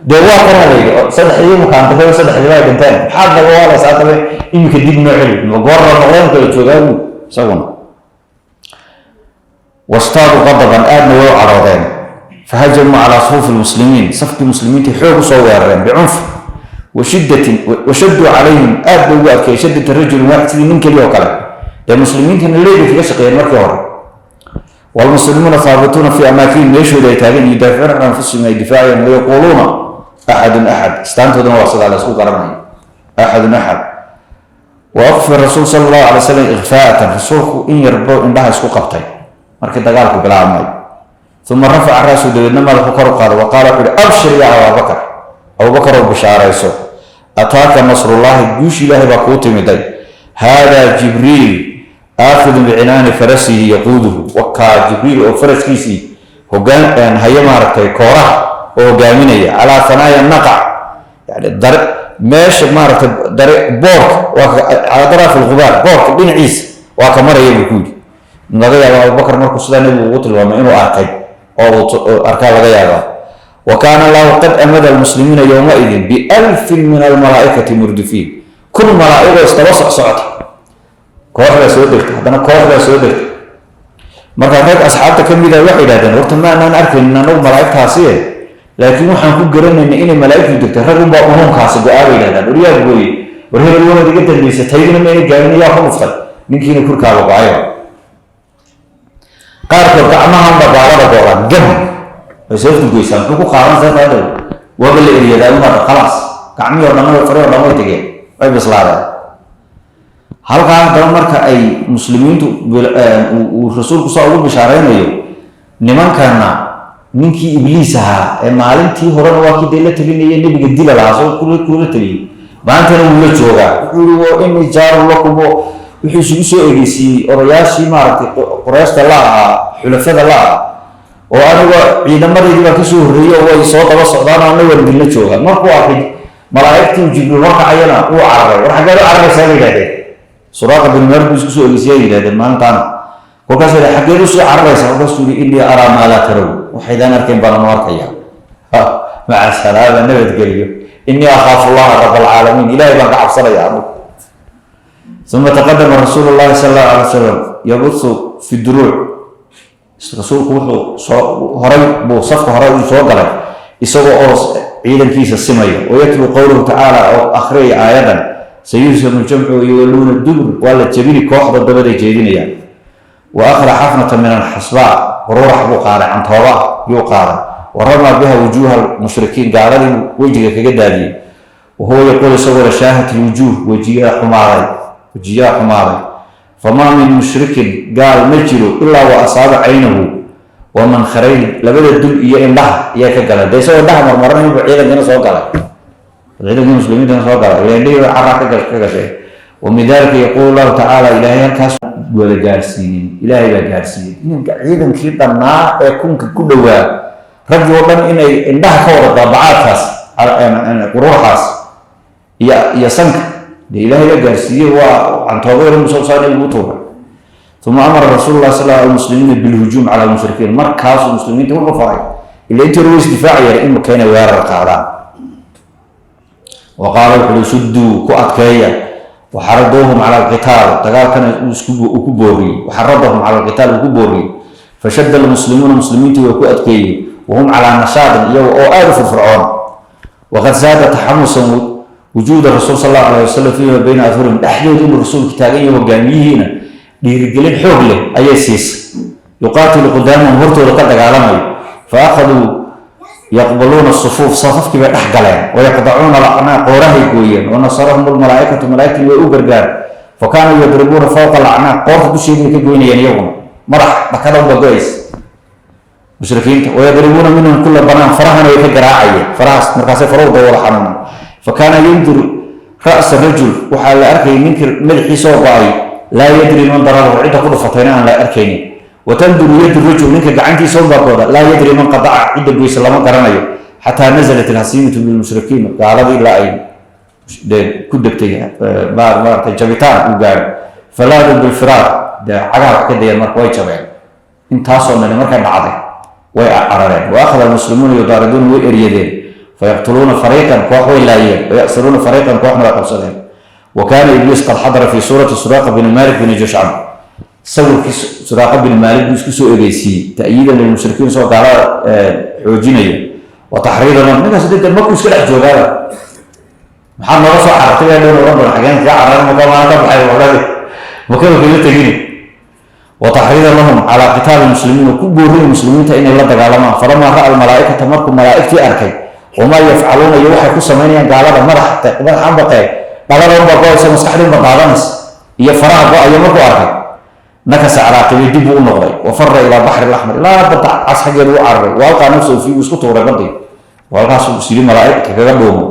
Dee waa kana la yidhi saddexdii mukaantahay, saddexdii bay dhinteen, maxaad naga waalaysaa? Tabe iminka dib noo celi, goor la noqdeen kala joogaagu isaguna. Wastaadu qadaban, aadna way u cadhoodeen. Fahajamuu calaa sufuufi lmuslimiin, safkii muslimiinta xoog usoo weerareen, bicunf wa shiddatin, washadduu calayhim, aad bay ugu adkeeyey, shaddata rajulin waaxid, sidii nin keliya oo kale. Dee muslimiintana leebay kaga shaqeeyeen markii hore. Waalmuslimuuna haabituuna fii amaakinihim, meeshooda ay taagan, yudaaficuuna can anfusihim, ay difaacayaan, wayaquuluuna axadun axad. Istaantooduna waa sidaa la isku garanayo, axadun axad. Wa aqfi rasuul sala allahu alay wasalam ikfaa'atan, rasuulku in yarbo indhaha isku qabtay markii dagaalku bilaabmay. Uma rafaca ra'su, dabeedna madaxu kor u qaaday. Wa qaala, wuxu uhi: abshir yaa Abaabakar, Abubakar oo bishaarayso, ataaka nasrullaahi, guushi Ilaahay baa kuu timiday. Haadaa Jibriil aakhidun bicinaani farasihi yaquuduhu, wakaa Jibriil oo faraskiisii hogaan hayo, maaragtay, kooraha oo hogaaminaya, calaa hanaaya naqac, yani dare meesha maaragtay dare boorka, waa calaa daraafi lqubaar, boorka dhinaciisa waa ka maraya buu ku yidhi. Laga yaaba Abubakar markuu sidaa nebigu ugu tilmaamay inuu arkay oo uu arkaa laga yaabaa. Wa kaana Allahu qad amada almuslimiina yowmaidin bialfin min almalaa'ikati murdifiin, 1000 malaa'igoo isdaba socsocota. Kooxdaa soo degta, haddana kooxdaa soo degta. Marka rag asxaabta ka mid ah waxay yidhahdeen: horta ma anaan arkaynin anagu malaa'igtaasi, laakiin waxaan ku garanayna inay malaa'igtu degtay rag unbaa unuunkaasi go-aa bay yidhahdaan. War yaa gooye? War hebel wanaad iga dambaysa, taydina mayna gaarin, yaa ku dhuftay? Ninkiina kurkaaba go-ayba. Qaarkood gacmahanba gaalada go-daan, gam way seeftu goysaa. Muxuu ku qaadan seefta hadhow? Waaba la eriyadaa un hadda, khalaas, gacmihii oo dhan way fari oo dhan way tegeen, way bislaadeen. Halkaa haddaba marka ay muslimiintu uu rasuulku saa ugu bishaaraynayo nimankana, ninkii Ibliis ahaa ee maalintii horena waa kii dee la talinaya nebiga dila lahaa, soo kula taliyey, maantana wuu la joogaa. Wuxuu yihi: wa inii jaarun lakum. Wuxuu isugu soo egeysiiyey odayaashii maaragtay Qoreysta la ahaa, xulafada la ahaa, oo aniga ciidamadeydii baan kasoo horreeyey oo way soo daba socdaan oo ana waan idinla joogaa. Markuu arkay malaa'igtii Jibriil horkacayana wuu cararay. War xaggeed u cararaysaa bay yidhahdeen. Suraaqa bin Maalik buu isku soo egeysiyaa yidhahdeen maalintaana. Kolkaas yidhi: xaggeed usii cararaysaa? Kolkaasuu yihi: innii araa maa laa tarow, waxaydaan arkayn baan anu arkaya. Maca salaama, nabadgeliyo. Innii akhaafu Allaha rab alcaalamiin, Ilaahay baan ka cabsanaya anugu. Uma taqadama rasuulu llahi sala allahu alay wasalam yabusu fi duruuc. Rasuulku wuxuu soo horay buu safka hore uu soo galay isagoo oo ciidankiisa simaya, wayatlu qowluhu tacaala, oo akhriyaya aayadan: sayuhsamu ljamcu wayuwalluuna dubur, waa la jebini kooxda dabaday jeedinayaan. Wa akhra xafnata min alxasbaa, qururax buu qaaday, cantooba yuu qaaday. Wa ramaa biha wujuuha almushrikiin, gaaladii wejiga kaga daadiyey. Wahuwa yaquul, isagoo la shaahat ilwujuuh, wejiyaa xumaaday, wejiyaa xumaaday. Famaa min mushrikin, gaal ma jiro, ilaa wa asaaba caynahu. Wa mankharayn, labada dul iyo indhaha ayaa ka galeen. Dee isagoo indhaha marmaranaybu ciidankina soo galay, ciidankii muslimiintana soo galay, ila indhihii carraa ka gashay. Wa min dalika yaquulu Allahu tacaala, Ilaahay halkaas wada gaarsiinin, Ilaahay baa gaarsiiyey ninka ciidankii dhannaa ee kunka ku dhowaa, raggii oo dhan inay indhaha ka wada daabacaadkaas, quruuraxaas iyo sanka. Dee Ilaahay baa gaarsiiyey, waa cantoobo yar musoo saa nabigu u tuuray. Uma amara rasuulu lah sal almuslimiina bilhujuum cala almushrikiin. Markaasuu muslimiinta wuxuu faray, ila intii hore way isdifaacayeen, imika inay weerar qaadaan. Wa qaala, wuxu uhi: "Shudduu, ku adkeeya." Waxaraduuhum cala alqitaal, dagaalkana uu ku booriyey. Waxaradahum cala alqitaal, uu ku booriyey. Fashadda almuslimuuna, muslimiintii way ku adkeeyey, wahum calaa nashaadin, iyaga oo aada u firfircoon. Waqad zaada taxamusan wujuuda rasuul sal Allahu alayh wasalam fiima bayna adhurihim, dhexdooda inuu rasuulku taagan yahay hogaamiyihiina dhiirigelin xoog leh ayay siisay. Yuqaatilu qudaamahum, hortooda ka dagaalamayo. Fa akhaduu yaqbaluuna sufuuf, safafkii bay dhex galeen. Wayaqdacuuna alacnaaq, qoorahay gooyeen. Wanasarahum almalaa'ikatu, malaa'igtii way u gargaar. Fa kaanuu yadribuuna fawqa alacnaaq, qoorta dusheedii bay ka goynayeen iyaguna, madax dhakada unba go-ays mushrikiinta. Wayadribuuna minhum kula banaan, farahana way ka garaacayeen farahaas, markaasay faruhu da wada xanuunan. Fa kaana yandur ra'sa rajul, waxaa la arkayay ninkii madaxiisa oo go-ay, laa yadri man darabahu, cidda ku dhufatayna aan la arkaynin. Watanduru yadu rajul, ninka gacantiisa unbaa gooda, laa yadri man qadaca, cidda goysa lama garanayo. Xataa nazalat alhasiimatu bilmushrikiin, gaaladii ilaa ay dee ku degtay, maaragtay, jabitaan uu gaadho. Falaadu bilfiraar, dee cagaha wax ka dayeen marka way jabeen. Intaasoo dhani markay dhacday way carareen. Wa akhada almuslimuuna yudaariduuna, way eryadeen. Fayaqtuluuna fariiqan, koox way laayeen. Wayasiruuna fariiqan, kooxna way qabsadeen. Wa kaana Ibliis qad xadara fi suurati Suraaqa bni Malik bni Jushcam, sawirkii Suraaqa bin Maalik buu isku soo egeysiiyey, ta'yiidan lilmushrikiin, soo gaalada xoojinaya, wa taxriidan lahum. Ninkaas dee markuu iska dhex joogaaba, maxaad nooga soo carartay baa dhown oran doona. Xageen kaga cararay? Maka maana ka baxay odhadi, makaba kaga tegini. Wa taxriidan lahum calaa qitaali muslimiin, oo ku booriyay muslimiinta inay la dagaalamaan. Falamaa ra'a almalaa'ikata, markuu malaa'igtii arkay, wamaa yafcaluuna, iyo waxay ku samaynayaan gaalada, madax madaxan baqee, dhalada unbaa go-aysa, maskaxdii unba qaadanaysa iyo faraha go-ayo markuu arkay, nakasa calaa qibay, dib buu u noqday. Wa fara ilaa baxri laxmar, ilaa badda cas xaggeeda u cararay. Wa alqaa nafsahu fii, buu isku tuuray badii, oo halkaasuu is yidhi malaa'igta kaga dhuumo.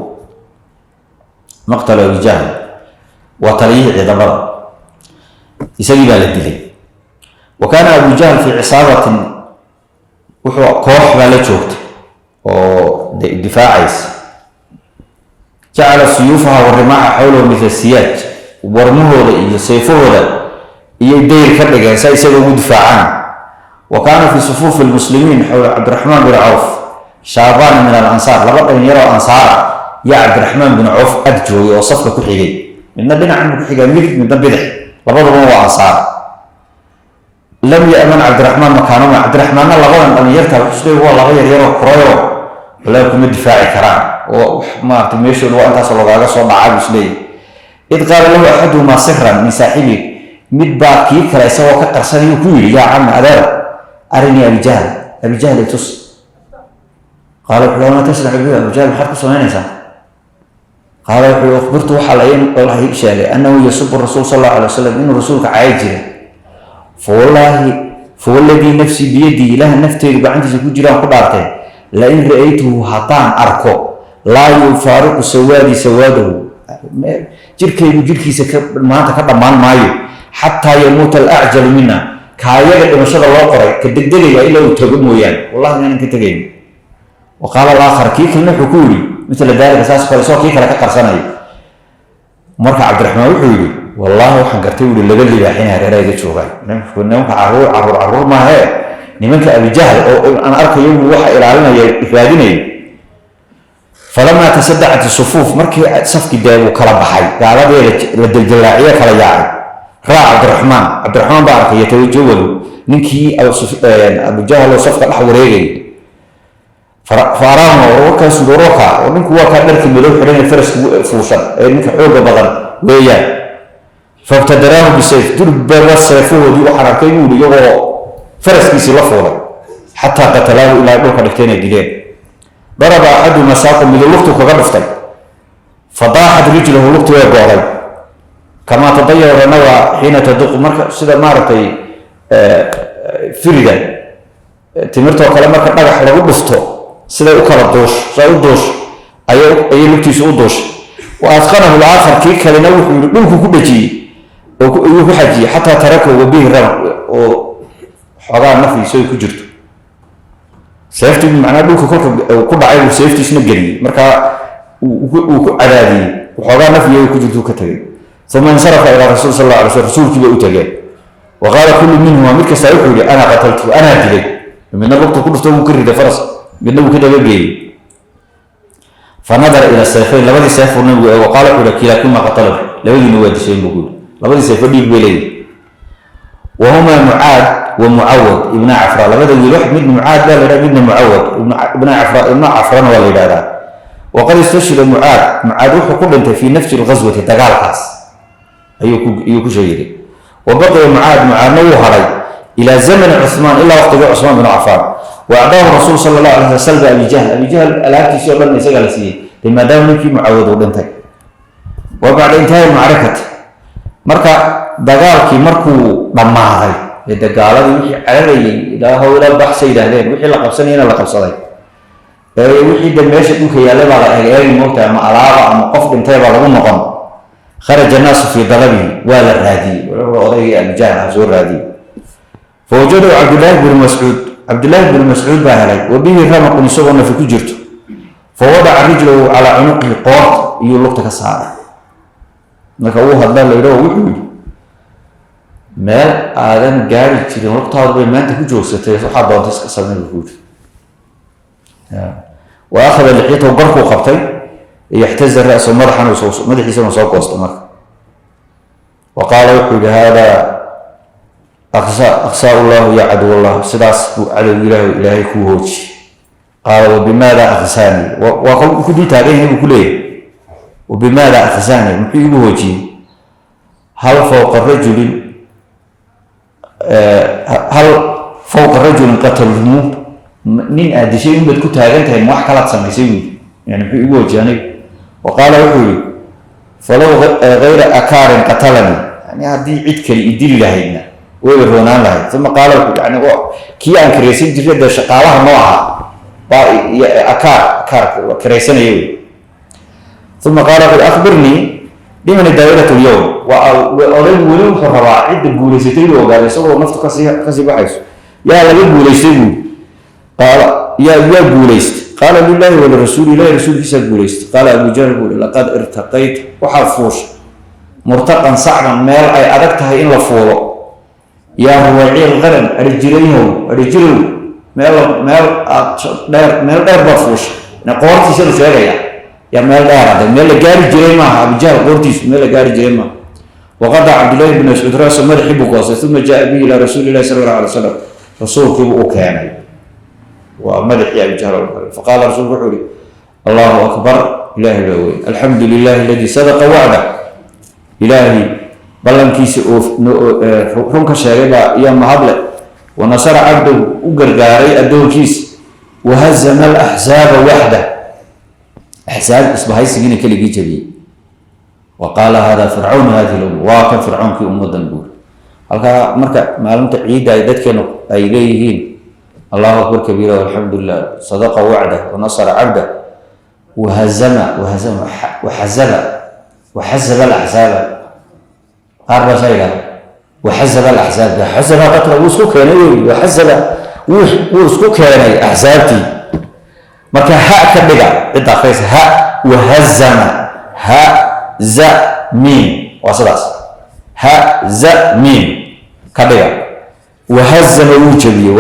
Maqtala Abijahl, waa taliyihii ciidamada, isagii baa la dilay. Wa kaana Abu Jahl fii cisaabatin, wuxuu koox baa la joogtay oo difaacaysa. Jacala suyuufaha wa rimaaxa xawlahu mithla siyaaj, warmahooda iyo sayfahooda iyo dayr ka dhigeen sa isaga ugu difaacaan. Wa kaana fii sufuufi lmuslimiin xawla Cabdiraxmaan bin Cawf shaabaan min alansaar, laba dhalinyaro ansaara yaa Cabdiraxmaan bin Cawf ag joogay oo safka ku xigay, midna dhinacan buu ku xigaa midig, midna bidix, labadaba waa ansaar. Lam ya'man Cabdiraxmaan makaanuma, Cabdiraxmaanna labadan dhalinyarta wuxuu isleeyahay waa laba yaryaroo korayoo walaahi kuma difaaci karaan, oo maarata meeshooda waa intaasoo logaaga soo dhacaa buu isleeyahay. Id qaala lahu axaduhumaa siran min saaxibi, mid baa kii kale isagoo ka qarsanayuu ku yidhi: "Yaa cami, adeer, arinii Abijahl, Abijahl itus." Qaala wuxuu: "Wamaa tasnacu bihi Abujahl? Maxaad ku samaynaysaa?" Qaala wuxuu: "Ukhbirtu, waxaa la ii sheegay annahu yasubu rasuul sal Allahu alay wasalam, inuu rasuulka caayi jiray. Fawallaahi, fawalladii nafsii biyadii, Ilaaha nafteedu gacantiisa ku jiraan ku dhaartay, lain ra'aytuhu, haddaan arko, laa yufaariqu sawaadii sawaadahu, jirkaygu jirkiisa ka maanta ka dhammaan maayo, xataa yamuuta alacjalu mina, kaayaga dhimashada loo qoray ka degdegaya ilaa uu tago mooyaane, wallahi inaanan ka tegayn." Wa qaala alaakhar, kii kalena wuxuu ku yidhi mila daalika, saas kale, isagoo kii kale ka qarsanaya. Marka Cabdiraxmaan wuxuu yidhi: "Wallaahi waxaan gartay," wuhi, "laba libaax inay hareeraha iga joogaan." Nimanka caruur caruur caruur maahee, nimanka Abijahl oo aan arkayo buu waxa ilaalinaya raadinaya. Falamaa tasadacat isufuuf, markii safkii dee uu kala baxay, gaaladii la deljallaaciye kala yaacay, raa Cabdiraxmaan, Cabdiraxmaan baa arkay yatajawalu, ninkii Abujahl oo safka dhex wareegayay. Fa araahuma, warwarkaas warwarka oo ninku waa kaa dharkii madow xidhan ee faraska fuushan ee ninka xoogga badan weeyaan. Fabtadaraahu bisayf, durbaba seefahoodii u xararkay buu yidhi, iyagoo faraskiisii la fuulay, xataa qatalaahu, ilaa dhulka dhigtay inay dileen. Daraba axadu masaaqu, mido lugtu kaga dhuftay. Fadaaxat rijlahu, lugti way go'day, kamaa tadayara nawa xiina taduqu, marka sida maaragtay firida. Timirtoo kale marka dhagax lagu dhufto siday u kala duush, siday u duush ayay lugtiisu u duushay. Wa adqanahu laakhar, kii kalena wuxuu yidhi dhulku ku dhejiyey oo iyuu ku xajiyey, xataa tarakahu wa bihi ramaq, oo xoogaa nafiiso ay ku jirto seeftii. Macnaa dhulka kolka ku dhacay buu seeftiisna geliyey, markaa uu ku cadaadiyey, waxoogaa nafiya ku jirto ka tegay. Uma insarafa ilaa rasuul sal alla alay slam, rasuulkii bay u tageen. Wa qaala kullu minhuma, mid kastaa wuxuu yihi ana qataltu, anaa dilay. Midna lugta ku dhufto wuu ka riday faras, midna wuu ka dabageeyey. Fa nadara ila sayfayn, labadii seef buu nabigu eego. Qaala wuxuu yihi kilaakuma qatalahu, labadiina waa disheen buu ku yidhi. Labadii seefo dhiig bay leeyihin. Wahumaa Mucaad wa Mucawad ibna Cafra, labada wiil wax mid Mucaad baa la yidhaha, midna Mucawad ibna Cafra, ibna Cafrana waa la yidhahdaa. Waqad istashhida Mucaad, Mucaad wuxuu ku dhintay fii nafsi lghaswati, dagaalkaas ayuu ku shahiiday. Wa baqiya Mucaad, Mucaadna wuu hadhay ilaa zamani Cuثmaan, ilaa waqtigii Cusmaan bin Cafaan. Wa acdaahu rasuul sala allah alay sl salba Abi Jahl, Abi Jahl alaabtiisii o dhan isagaa la siiyey de, maadaama ninkii Mucawad uu dhintay. Wa bacda intihaai macrakati, marka dagaalkii markuu dhammaaday ee dagaaladii wixii cararayay ilaa howla baxsa yidhaahdeen, wixii la qabsanayana la qabsaday, ee wixii de meesha dhulka yaallay baa la eeg eegi moogta, ama alaaba ama qof dhintay baa lagu noqon. Kharaja annaasu fii dalabihi, waa la raadiyey odaygii Abijahl ah, soo raadiyey. Fawajadahu Cabdillaahi bnu Mascuud, Cabdillaahi bnu Mascuud baa helay, wa bihi ramaqun, isagoo nafi ku jirto. Fa wadaca rijlahu calaa cunuqihi, qoorta iyuu lugta ka saaray. Marka uu hadla la yidhaho wuxuu yidhi meel aadan gaari jirin lugtaadu bay maanta ku joogsatay, waxaa doonta iska samey buu ku yidhi. Wa akhada lixyatahu, garkuu qabtay, yaxtaza ra'sahu, madaxana soo madaxiisana soo goostay marka. Wa qaala wuxuu yihi haadaa aqsaa llahu ya caduw allah, sidaas buu cadow ilaah ilaahay kuu hoojiyey. Qaala wabimaada akhsaani, waa kol ku dul taagan yahay buu ku leeyahay. Wabimaada akhsaani, muxuu igu hoojiyey? Hal fawqa rajulin, hal fawqa rajulin qatalhumu, nin aad dishay inbaad ku taagan tahay, ma wax kalaad samaysay buui? Yani muxuu igu hoojiyey aniga? Wa qaala wuxuu yihi falow gayra akaarin qatalanii, yani haddii cid kale i dili lahaydna wayba roonaan lahayd. Uma qaala wuxuu yani kii aan kiraysan jirnay dee shaqaalaha noo ahaa baa akaar akaar kiraysanaya wey. Uma qaala wuxuu akhbirnii liman daa'irat lyowm. Waa odaygu weli wuxuu rabaa cidda guulaysatay inuu ogaado, isagoo naftu kasii baxayso. Yaa laga guulaystay buuri? Qaala yaa guulaystay? Qaala lilahi walirasuuli, ilahi rasuulkiisaa guulaystay. Qaala Abu Jahl buu ui laqad irtaqayta, waxaad fuushay murtaqan sacban, meel ay adag tahay in la fuulo. Yaa ruwayciil qaran, arijirayhow, arijirow, meel meel aad dheer, meel dheer baad fuushay. Qoortiisanu sheegaya yaa meel dheer ade, meel la gaari jiray maaha. Abujahl qoortiisu meel la gaari jiray maaha. Waqadaca Cabdillahi bn Mascuud ra'sa, madaxii buu goostay. Uma jaa bihi ilaa rasuuli illahi sala allah alay wasalam, rasuulkiibuu u keenay, waa madaxii Abijahl. Faqaala rasuulku wuxuu ihi allahu akbar, ilaahay baa weyn, alxamdu lilahi aladii sadaqa wacda, ilaahay ballankiisa oo run ka sheegay baa iyo mahadle, wanasara cabdahu, u gargaaray addoonkiisa, wahazama alaxsaaba waxda, axsaab isbahaysigiina keligii jabiyey. Wa qaala hada fircawn hadihi lumma, waa kan fircoonkii ummadan buuri. Halkaa marka maalinta ciidda ay dadkeenu ay leeyihiin allahu akbar kabiira walxamdu lilah sadaqa wacdah wanasara cabdah wahazama wahazama waxazaba waxazaba alaxsaaba, qaar baa saa yidhahda waxazaba alaxsaab, xazaba qatla, wuu isku keenay wey, waxazaba wuu isku keenay axsaabtii. Marka ha ka dhiga cidda akhriyaysa ha, wahazama, ha za miim, waa sidaas, ha za miim ka dhiga. Wahazama wuu jabiyey.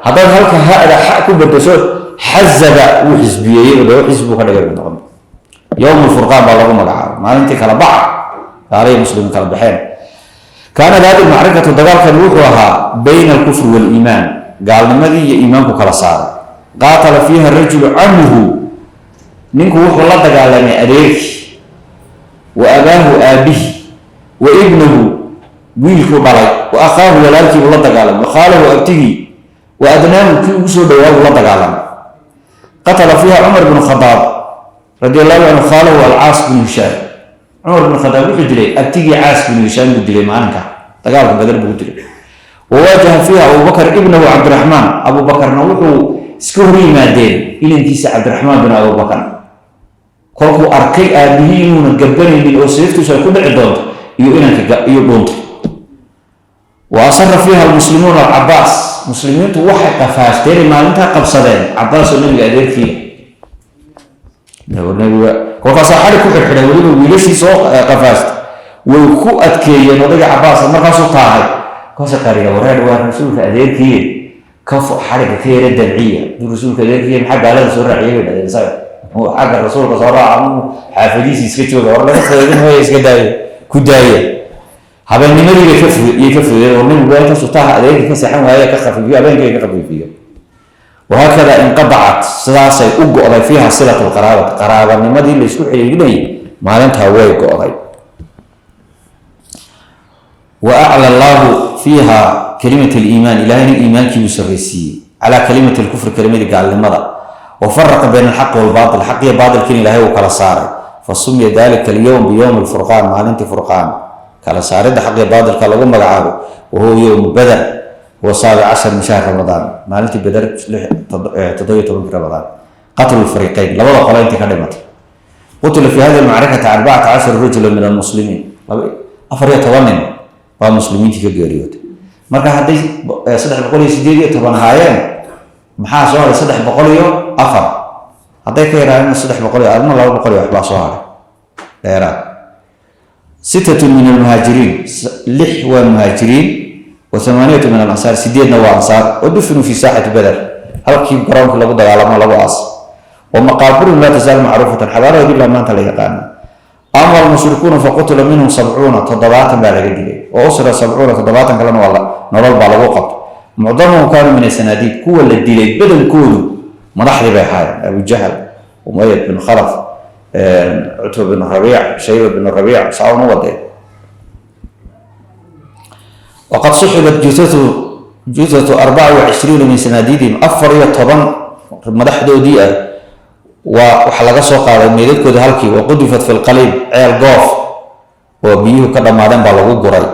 Haddaad halka hada xa ku bedesho xazaba, wuu xisbiyeeyey, laba xisbi buu ka dhigay noqon. Yowm lfurqaan baa lagu magacaabay, maalintii kala baxa gaalaya muslimiin kala baxeen. Kaanat hadi macrikatu, dagaalkani wuxuu ahaa bayna alkufri waaliimaan, gaalnimadii iyo iimaanku kala saaray. Qaatala fiiha rajulu camuhu, ninku wuxuu la dagaalamay adeerkii, wa abaahu aabihi, wa ibnahu wiilkuu dhalay, wa akhaahu walaalkii buu la dagaalamay, wa khaalahu abtigii, wa adnaahu kii ugu soo dhowaa buu la dagaalamay. Qatala fiiha Cumar bnu Khadaab radi allahu canhu khaalahu Alcaas bnu Hishaam. Cumar bnu Khadaab wuxuu dilay abtigii Caas bnu Hishaam buu dilay maalinka dagaalka Badar buu dilay. Wawaajaha fiiha Abubakar ibnahu Cabdiraxmaan. Abubakarna wuxuu iska hor yimaadeen inankiisa Cabdiraxmaan bin Abubakar. Kolkuu arkay aabihii inuuna gabanaynin oo seeftiisu ay ku dhici doonto iyo inanka iyo dhuuntay. Wa asara fiiha almuslimuuna Alcabaas. Muslimiintu waxay qafaashteen, maalintaa qabsadeen Cabaas oo nabiga adeerkii. Nabiga kolkaasaa xarig ku xidhxidhay, weliba wiilashii soo qafaasta way ku adkeeyeen odayga Cabaas. Markaasuu taahay, markaasuu qariya: "Wareer, waa rasuulka adeerkiiye, ka xarigga ka yara dabciya. Haduu rasuulka adeerkiiye, maxaa gaalada soo raaciyay?" bay dhahdeen. Isaga xagga rasuulka soo raaca ama xaafadiisii iska jooga? War laga fududin hooya, iska daaya, ku daaya. Habeennimadii bay ka iyay ka fududeen oo nabigu intaasuu taaha adeerkii ka seexan waaye ka khafiifiyo, habeenkii ka khafiifiyo. Wahaakada inqadacat, sidaasay u go'day, fiiha silat lqaraabati, qaraabanimadii laysku xiriirinayay maalintaa way go'day. Wa acla Allaahu fiiha kalimat aliimaan, Ilahayna iimaankii buu sarraysiiyey, calaa kalimati alkufri, kelimadii gaalnimada. Wa faraqa bayna alxaqi walbaatil, xaqiyo baatilkiina Ilahay uu kala saaray. Fa sumiya dalika alyowm biyowmi alfurqaan, maalintii furqaan, kala saaridda xaqiyo baatilka lagu magacaabo. Wa huwa yowmu Badar, huwa 17 min shahri Ramadaan, maalintii Beder, 17-kii Ramadaan. Qatlu lfariiqeyn, labada qole intii ka dhimatay. Qutila fi hadihi almacrakati 14 rajula min almuslimiin, 14 nin baa muslimiintii ka geeriyootay. Marka hadday 318 ahaayeen, maxaa soo haray? 304. Hadday ka yaraadeen 300 iyo adna 200 iyo waxbaa soo haray dheeraad. Sittatun min almuhaajiriin, lix waa muhaajiriin, wa thamaaniyatu min alansaar, sideedna waa ansaar. Wa dufinuu fi saaxati Beder, halkii garoonkii lagu dagaalamo lagu aas. Wa maqaabiruhum laa tazaal macruufatan, xabaalahood ilaa maanta la yaqaano. Ama almushrikuuna faqutila minhum 70, 70 baa laga dilay. Wa usira 70, 70 kalena waa nolol baa lagu qabtay. Mucdamuhum kaanuu min asanaadiid, kuwa la dilay badankoodu madaxdii bay ahaayeen: Abu Jahl, Umayad bin Khalaf, Cutba bin Rabiic, Shayba bin Rabiic, saa una wadeen. Waqad suxibat juthatu 24 min sanaadiidihim, 14 madaxdoodii ah waa waxaa laga soo qaaday meydadkooda halkii. Wa qudifat fi lqaliib, ceel goof oo biyuhu ka dhammaadeen baa lagu guray,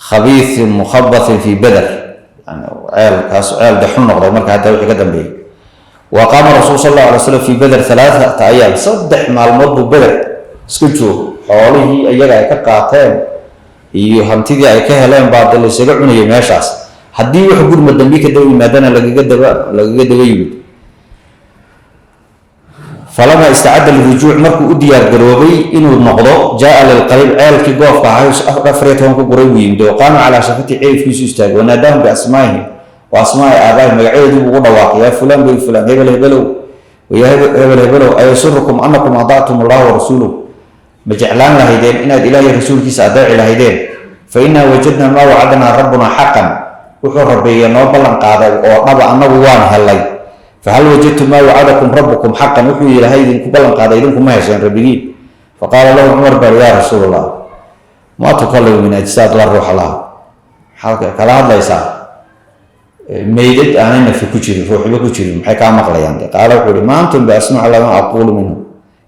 khabiithin mukhabathin fi Beder, yani ceelkaas ceel de xun noqday marka hadda wixii ka dambeeyey. Wa qaama rasuul sal Allahu alay slam fi Beder 3 ayaam, 3 maalmood buu Beder iska joogo. Xoolihii iyaga ay ka qaateen iyo hantidii ay ka heleen baa de laysaga cunayay meeshaas. Haddii wax gurma dambi ka daba yimaadana, lagaga daba yimid. Falama istacadda lirujuuc, markuu u diyaar garoobay inuu noqdo, jaaa lilqaliib, ceelkii goofka ahay 14 ku guray buu yimid. Oo qaama calaa shafati, ceefkiisu istaagay. Wanaadaahum biasmaa'ihim wa asmaa'i aabaahim, magacyadoodii buu ugu dhawaaqay: "Yaa fulaan bay fulaan, hebel hebelow, yaa hebel hebelow, ayasurukum annakum adactum Allaha wa rasuuluh? Ma jeclaan lahaydeen inaad Ilaahay rasuulkiisa adeeci lahaydeen? Fa innaa wajadnaa maa wacadnaa rabbunaa xaqan, wuxuu rabbeeye noo ballan qaaday oo dhaba annagu waan helay. Fahal wajadtum maa wacadakum rabbukum xaqan? Wuxuu Ilaahay idinku ballan qaaday idinku ma hesheen rabbigiin?" Faqaala lahu Cumar bal: "Yaa Rasuul Allah, maa tukalimu min ajsaad laa ruuxa laha? Maxaad kala hadlaysaa meydad aanay nafi ku jirin, ruuxiba ku jirin? Maxay kaa maqlayaan?" Qaala wuxuu ihi: "Ma antum biasmac lama aquulu minhu,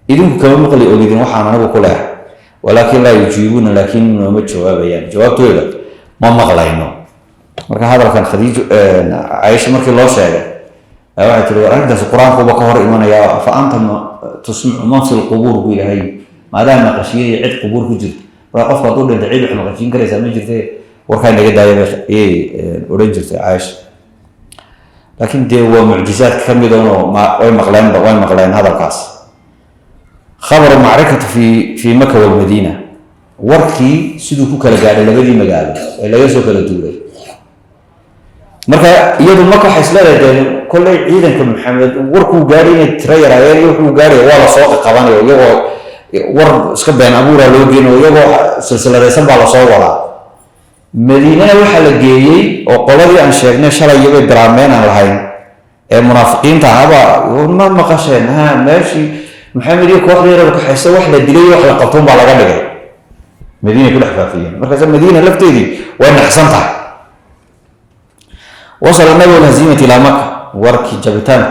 idinku kama maqli ogidin waxaan anigu ku leehay, walaakin laa yujiibuuna, laakiin nooma jawaabayaan, jawaabtooda ma maqlayno." Marka hadalkan Khadiijo, Caaisha markii loo sheegay, waxay tiri: "War, arrintaasi qur-aankuba ka hor imanaya. Afa anta tusmicu man fi lqubuur buu Ilaahay, maadaama maqashiyadii cid qubuur ku jirto. Marka qofku hadduu dhinta, cid wax maqashiin karaysaa ma jirte, warkaa naga daaya," bay ayay odhan jirtay Caaisha. Laakiin dee waa mucjizaadka ka mid unoo ma way maqleenba, way maqleen hadalkaas. Khabaru macrikatu fi Maka walmadiina, warkii siduu ku kala gaadhay labadii magaalo ee laga soo kala duulay. Marka iyadu Maka waxay isleedahay dee kolley ciidanka Maxamed warkuu gaadhay inay tiro yaraayeen iyo wuxuu gaadhaya waa lasoo qaqabanayo, iyagoo war iska been abuuraa loo geynayo, iyagoo silsiladaysan baa lasoo wadaa. Madiinana waxaa la geeyey oo qoladii aan sheegnay shalay iyabay bilaabmeen aan lahayn ee munaafiqiinta ahaba: "Ma maqasheen ha meeshii Maxamed iyo kooxdeedaba kaxaysa wax la dilay, wax la qabtoon baa laga dhigay?" Madiinay ku dhex faafiyeen. Markaas Madiina lafteedii way naxsan tahay. Wasala nabigu alhaziimati ilaa Maka, warkii jabitaan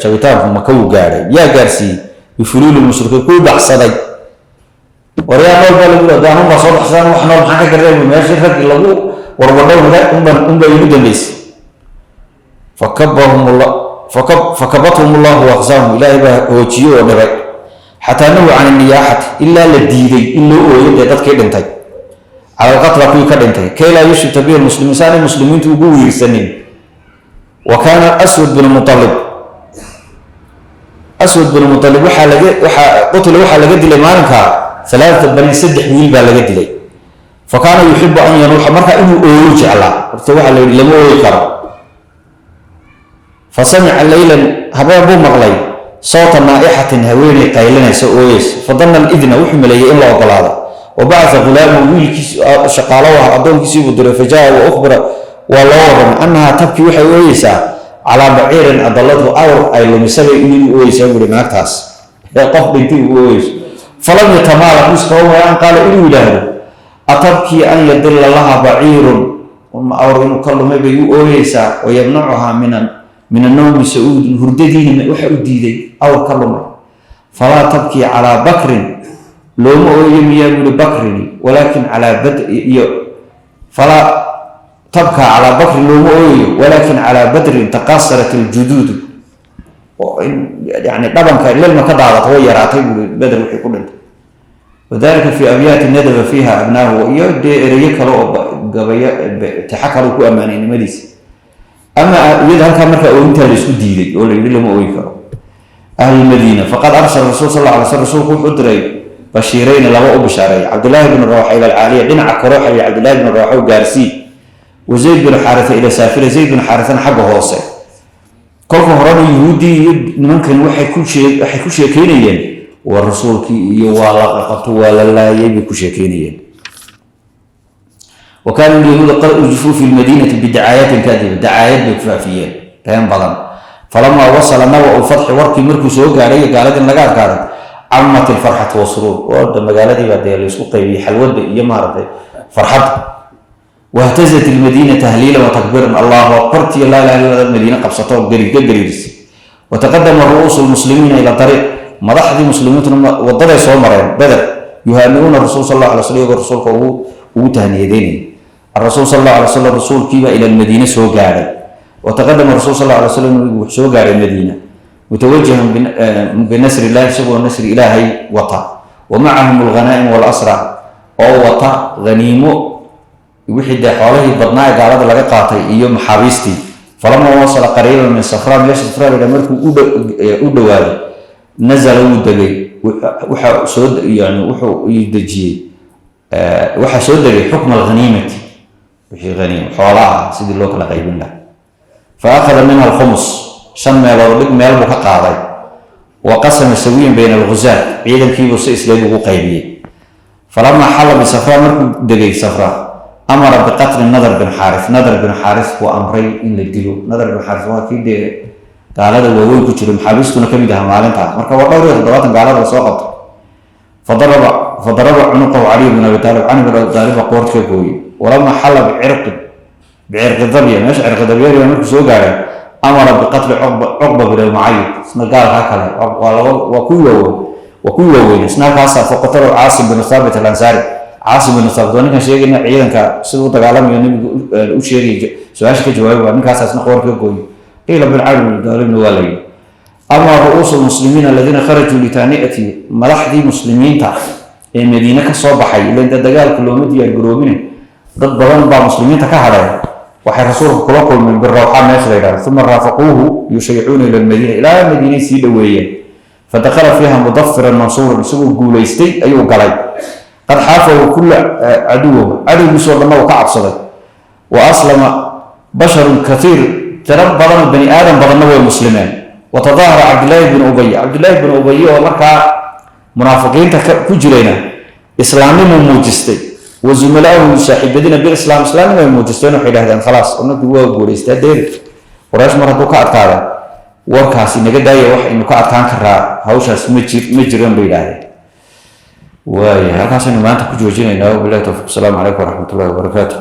jabitaanku Maka uu gaadhay. Yaa gaarsiiyey? Bifuluuli mushrikiin, kuwii baxsaday. Waryaa nool baa lagu yidhi, anun baa soo baxsadaan, wax nool maxaan ka garnay? Meeshii raggii lagu Warwadhow unba igu dambeysay. Fakabahum fakabathum allahu waaqsaahum, Ilaahay baa hoojiyey oo dhibay, xataa nahu can niyaaxati, ilaa la diiday in loo ooyo dee dadkii dhintay, cala alqatla, kuwii ka dhintay, kay laa yushibta bihi lmuslimiin, si aanay muslimiintu ugu wiirsanin. Wa kaana Aswad bin Mutalib, Aswad bin Mutalib waxaa laga waxaa qutila, waxaa laga dilay maalinkaa salaata bani, saddex wiil baa laga dilay. Fa kaana yuxibu an yanuuxa, marka inuu ooyo jeclaa. Horta waxaa la yidhi lama ooyi karo. Fa samica leylan, habeen buu maqlay, sawta naa'ixatin, haweeney qaylinaysa, ooyeysa. Fa danna alidna, wuxuu maleeyey in la ogolaado. Wa bacatha ghulaamahu, wiilkiis shaqaalo ah, addoonkiisii buu diray. Fa jaa wa ukhbira, waa loo warramay, annahaa tabkii, waxay ooyeysaa, calaa baciirin adallathu, awr ay lumisabay iyadu ooyeysaa, buuri naagtaas ee qof dhintay uu ooyeyso. Falam yatamaalak, wuu waaya, an qaala, inuu yidhaahdo: "Atabkii an yadilla laha baciirun?" Ma awr inuu ka lumay bay u ooyeysaa? Wayamnacuhaa min annawmi sa-uudun, hurdadiina waxa u diiday awr ka lumay. Falaa tabkii calaa bakrin, looma ooyo miyaa, buuri, bakrini, walaakin calaa bad iyo falaa tabkaa calaa bakrin, looma ooyayo, walaakin calaa badrin taqaasarat aljuduudu, oo in yani dhabanka lilma ka daadato way yaraatay, buuri, Beder wixii ku dhintay. Wadalika fi abyaati nadaba fiiha abnaahu, iyo dee ereyo kale oo gabayo tixo kale ku ammaanay nimadiisa. Ama iyada halkaa markaa ooyintaa la isku diiday oo la yidhi lama ooyi karo. Ahlulmadiina, faqad arsala rasuul sal alla alay slam, rasuulku wuxuu diray bashiirayni, laba u bishaareeyay, Cabdullaahi bnu Rawaxa ila alcaaliya, dhinaca kore waxay Cabdullahi bnu Rawaxa gaarsii, wa Zayd binu Xaarisa ila saafila, Zayd binu Xaarisana xagga hoose. Kolka horena Yuhuuddii iyo nimankan waxay ku sheekeynayeen waa rasuulkii iyo waa la qaqabto, waa la laayay bay ku sheekeynayeen. Wa kaana alyahuuda qad urjifuu fi lmadiinati bidacaayatin kaadiba, dacaayad bay ku faafiyeen been badan. Falamaa wasala naba-u lfatxi, warkii markuu soo gaadhay gaaladin laga adkaaday, camat ilfarxatu wasuruur, wada magaaladii baa dee laysku qaybiyey xalwadda iyo maaragtay farxadda. Wahtazat ilmadiina tahliilan wa takbiiran, Allahu akbartiyo laa ilaha illa madiine qabsato ka gariirisay. Wataqadama ru'uusu lmuslimiina ila dariiq, madaxdii muslimiintuna wadaday soo mareen Beder, yuhaaniuuna rasuul sal alla alay slam, iyagoo rasuulka ugu tahniyadeynaya. Arasuul sal alla alay slam, rasuulkiibaa ila lmadiine soo gaadhay. Wataqadama rasuul sal alla alay slam, nabigu wuxuu soo gaadhay Madiina, mutawajihan binasri illahi, isagoo nasri Ilaahay wata, wa macahum alghanaa'im walasra, oo wata haniimo, wixii dee xoolihii badnaa ee gaalada laga qaatay, iyo maxaabiistii. Falamaa wasala qariiban min Safra, meesha Safra la markuu u dhowaaday, nazala, wuu degay. Waxa soo yani wuxuu dejiyey, waxaa soo degay xukma alghaniimati, wixii haniimo xoolaha sidii loo kala qaybin lahaa. Fa akhada minha alkhumus, shan meelood dhig meel buu ka qaaday. Wa qasama sawiyan bayna alghuzaat, ciidankiibuu si isleeg ugu qaybiyey. Falamaa xalla bisafra, markuu degay Safra, amara biqatli Nadar bin Xaaris, Nadar bin Xaaris buu amray in la dilo. Nadar bin Xaaris waa kii dee gaalada waaweyn ku jiro, maxaabiistuna ka mid aha maalintaa. Marka waa dhowr iyo toddobaatan gaalada lasoo qabto. Fadaraba cunuqahu Caliy bin Abi Taalib, Cali bin Abi Taalib baa qoorta ka gooyey. Walamaa xalla bicirqi Dabya, meesha Cirqi Dabya markuu soo gaaray, amara biqatli Cuqba bin Almucayid, isna gaalkaa kale, waa laba, waa kuwii waaweyn, waa kuwii waaweyn isna halkaasa. Faqatalahu Caasim bin Thaabit Alansaari. Caasim bin Thaabit waa ninkan sheegayna ciidanka siduu u dagaalamayo nabigu u sheegay, su-aasha ka jawaabay, waa ninkaasa isna qoorta ka gooyey. Qiila bin Cali bin Taalibna waa la yidhi. Ama ru'uusu lmuslimiina aladiina kharajuu litahni'ati, madaxdii muslimiinta ee Madiine ka soo baxay, ilan dee dagaalka looma diyaar garoobine, dad badan baa muslimiinta ka hadhay, waxay rasuulka kula kulmeen birawxa, meesha la yidhahdo. Uma raafaquuhu yushayicuuna ila lmadiina, ilaa Madiinay sii dhoweeyeen. Fadakhala fiiha mudafiran mansuuran, isagoo guulaystay ayuu galay. Qad xaafahu kulla caduwahu, cadowgiisoo dhanna uu ka cabsaday. Wa aslama basharun kathiir, tiro badanoo bani aadam badanna way muslimeen. Watadaahara Cabdillaahi bin Ubay, Cabdillaahi bin Ubay oo markaa munaafiqiinta ku jirayna islaamnimuu muujistay. Wa zumalaahu, saaxiibadina, bilislaam, islaamnimo ay muujisteen. Waxay idhahdeen: "Khalaas, nabigu waa guulaystaa deeri Quraysh mar hadduu ka adkaada, warkaasi naga daaya, wax aynu ka adkaan karaa hawshaas ma jiran," bay yidhaahdeen. Waaya, halkaasaynu maanta ku joojinaynaa. Wabillahi towfiq. Asalaamu calaykum waraxmatullahi wabarakaatu.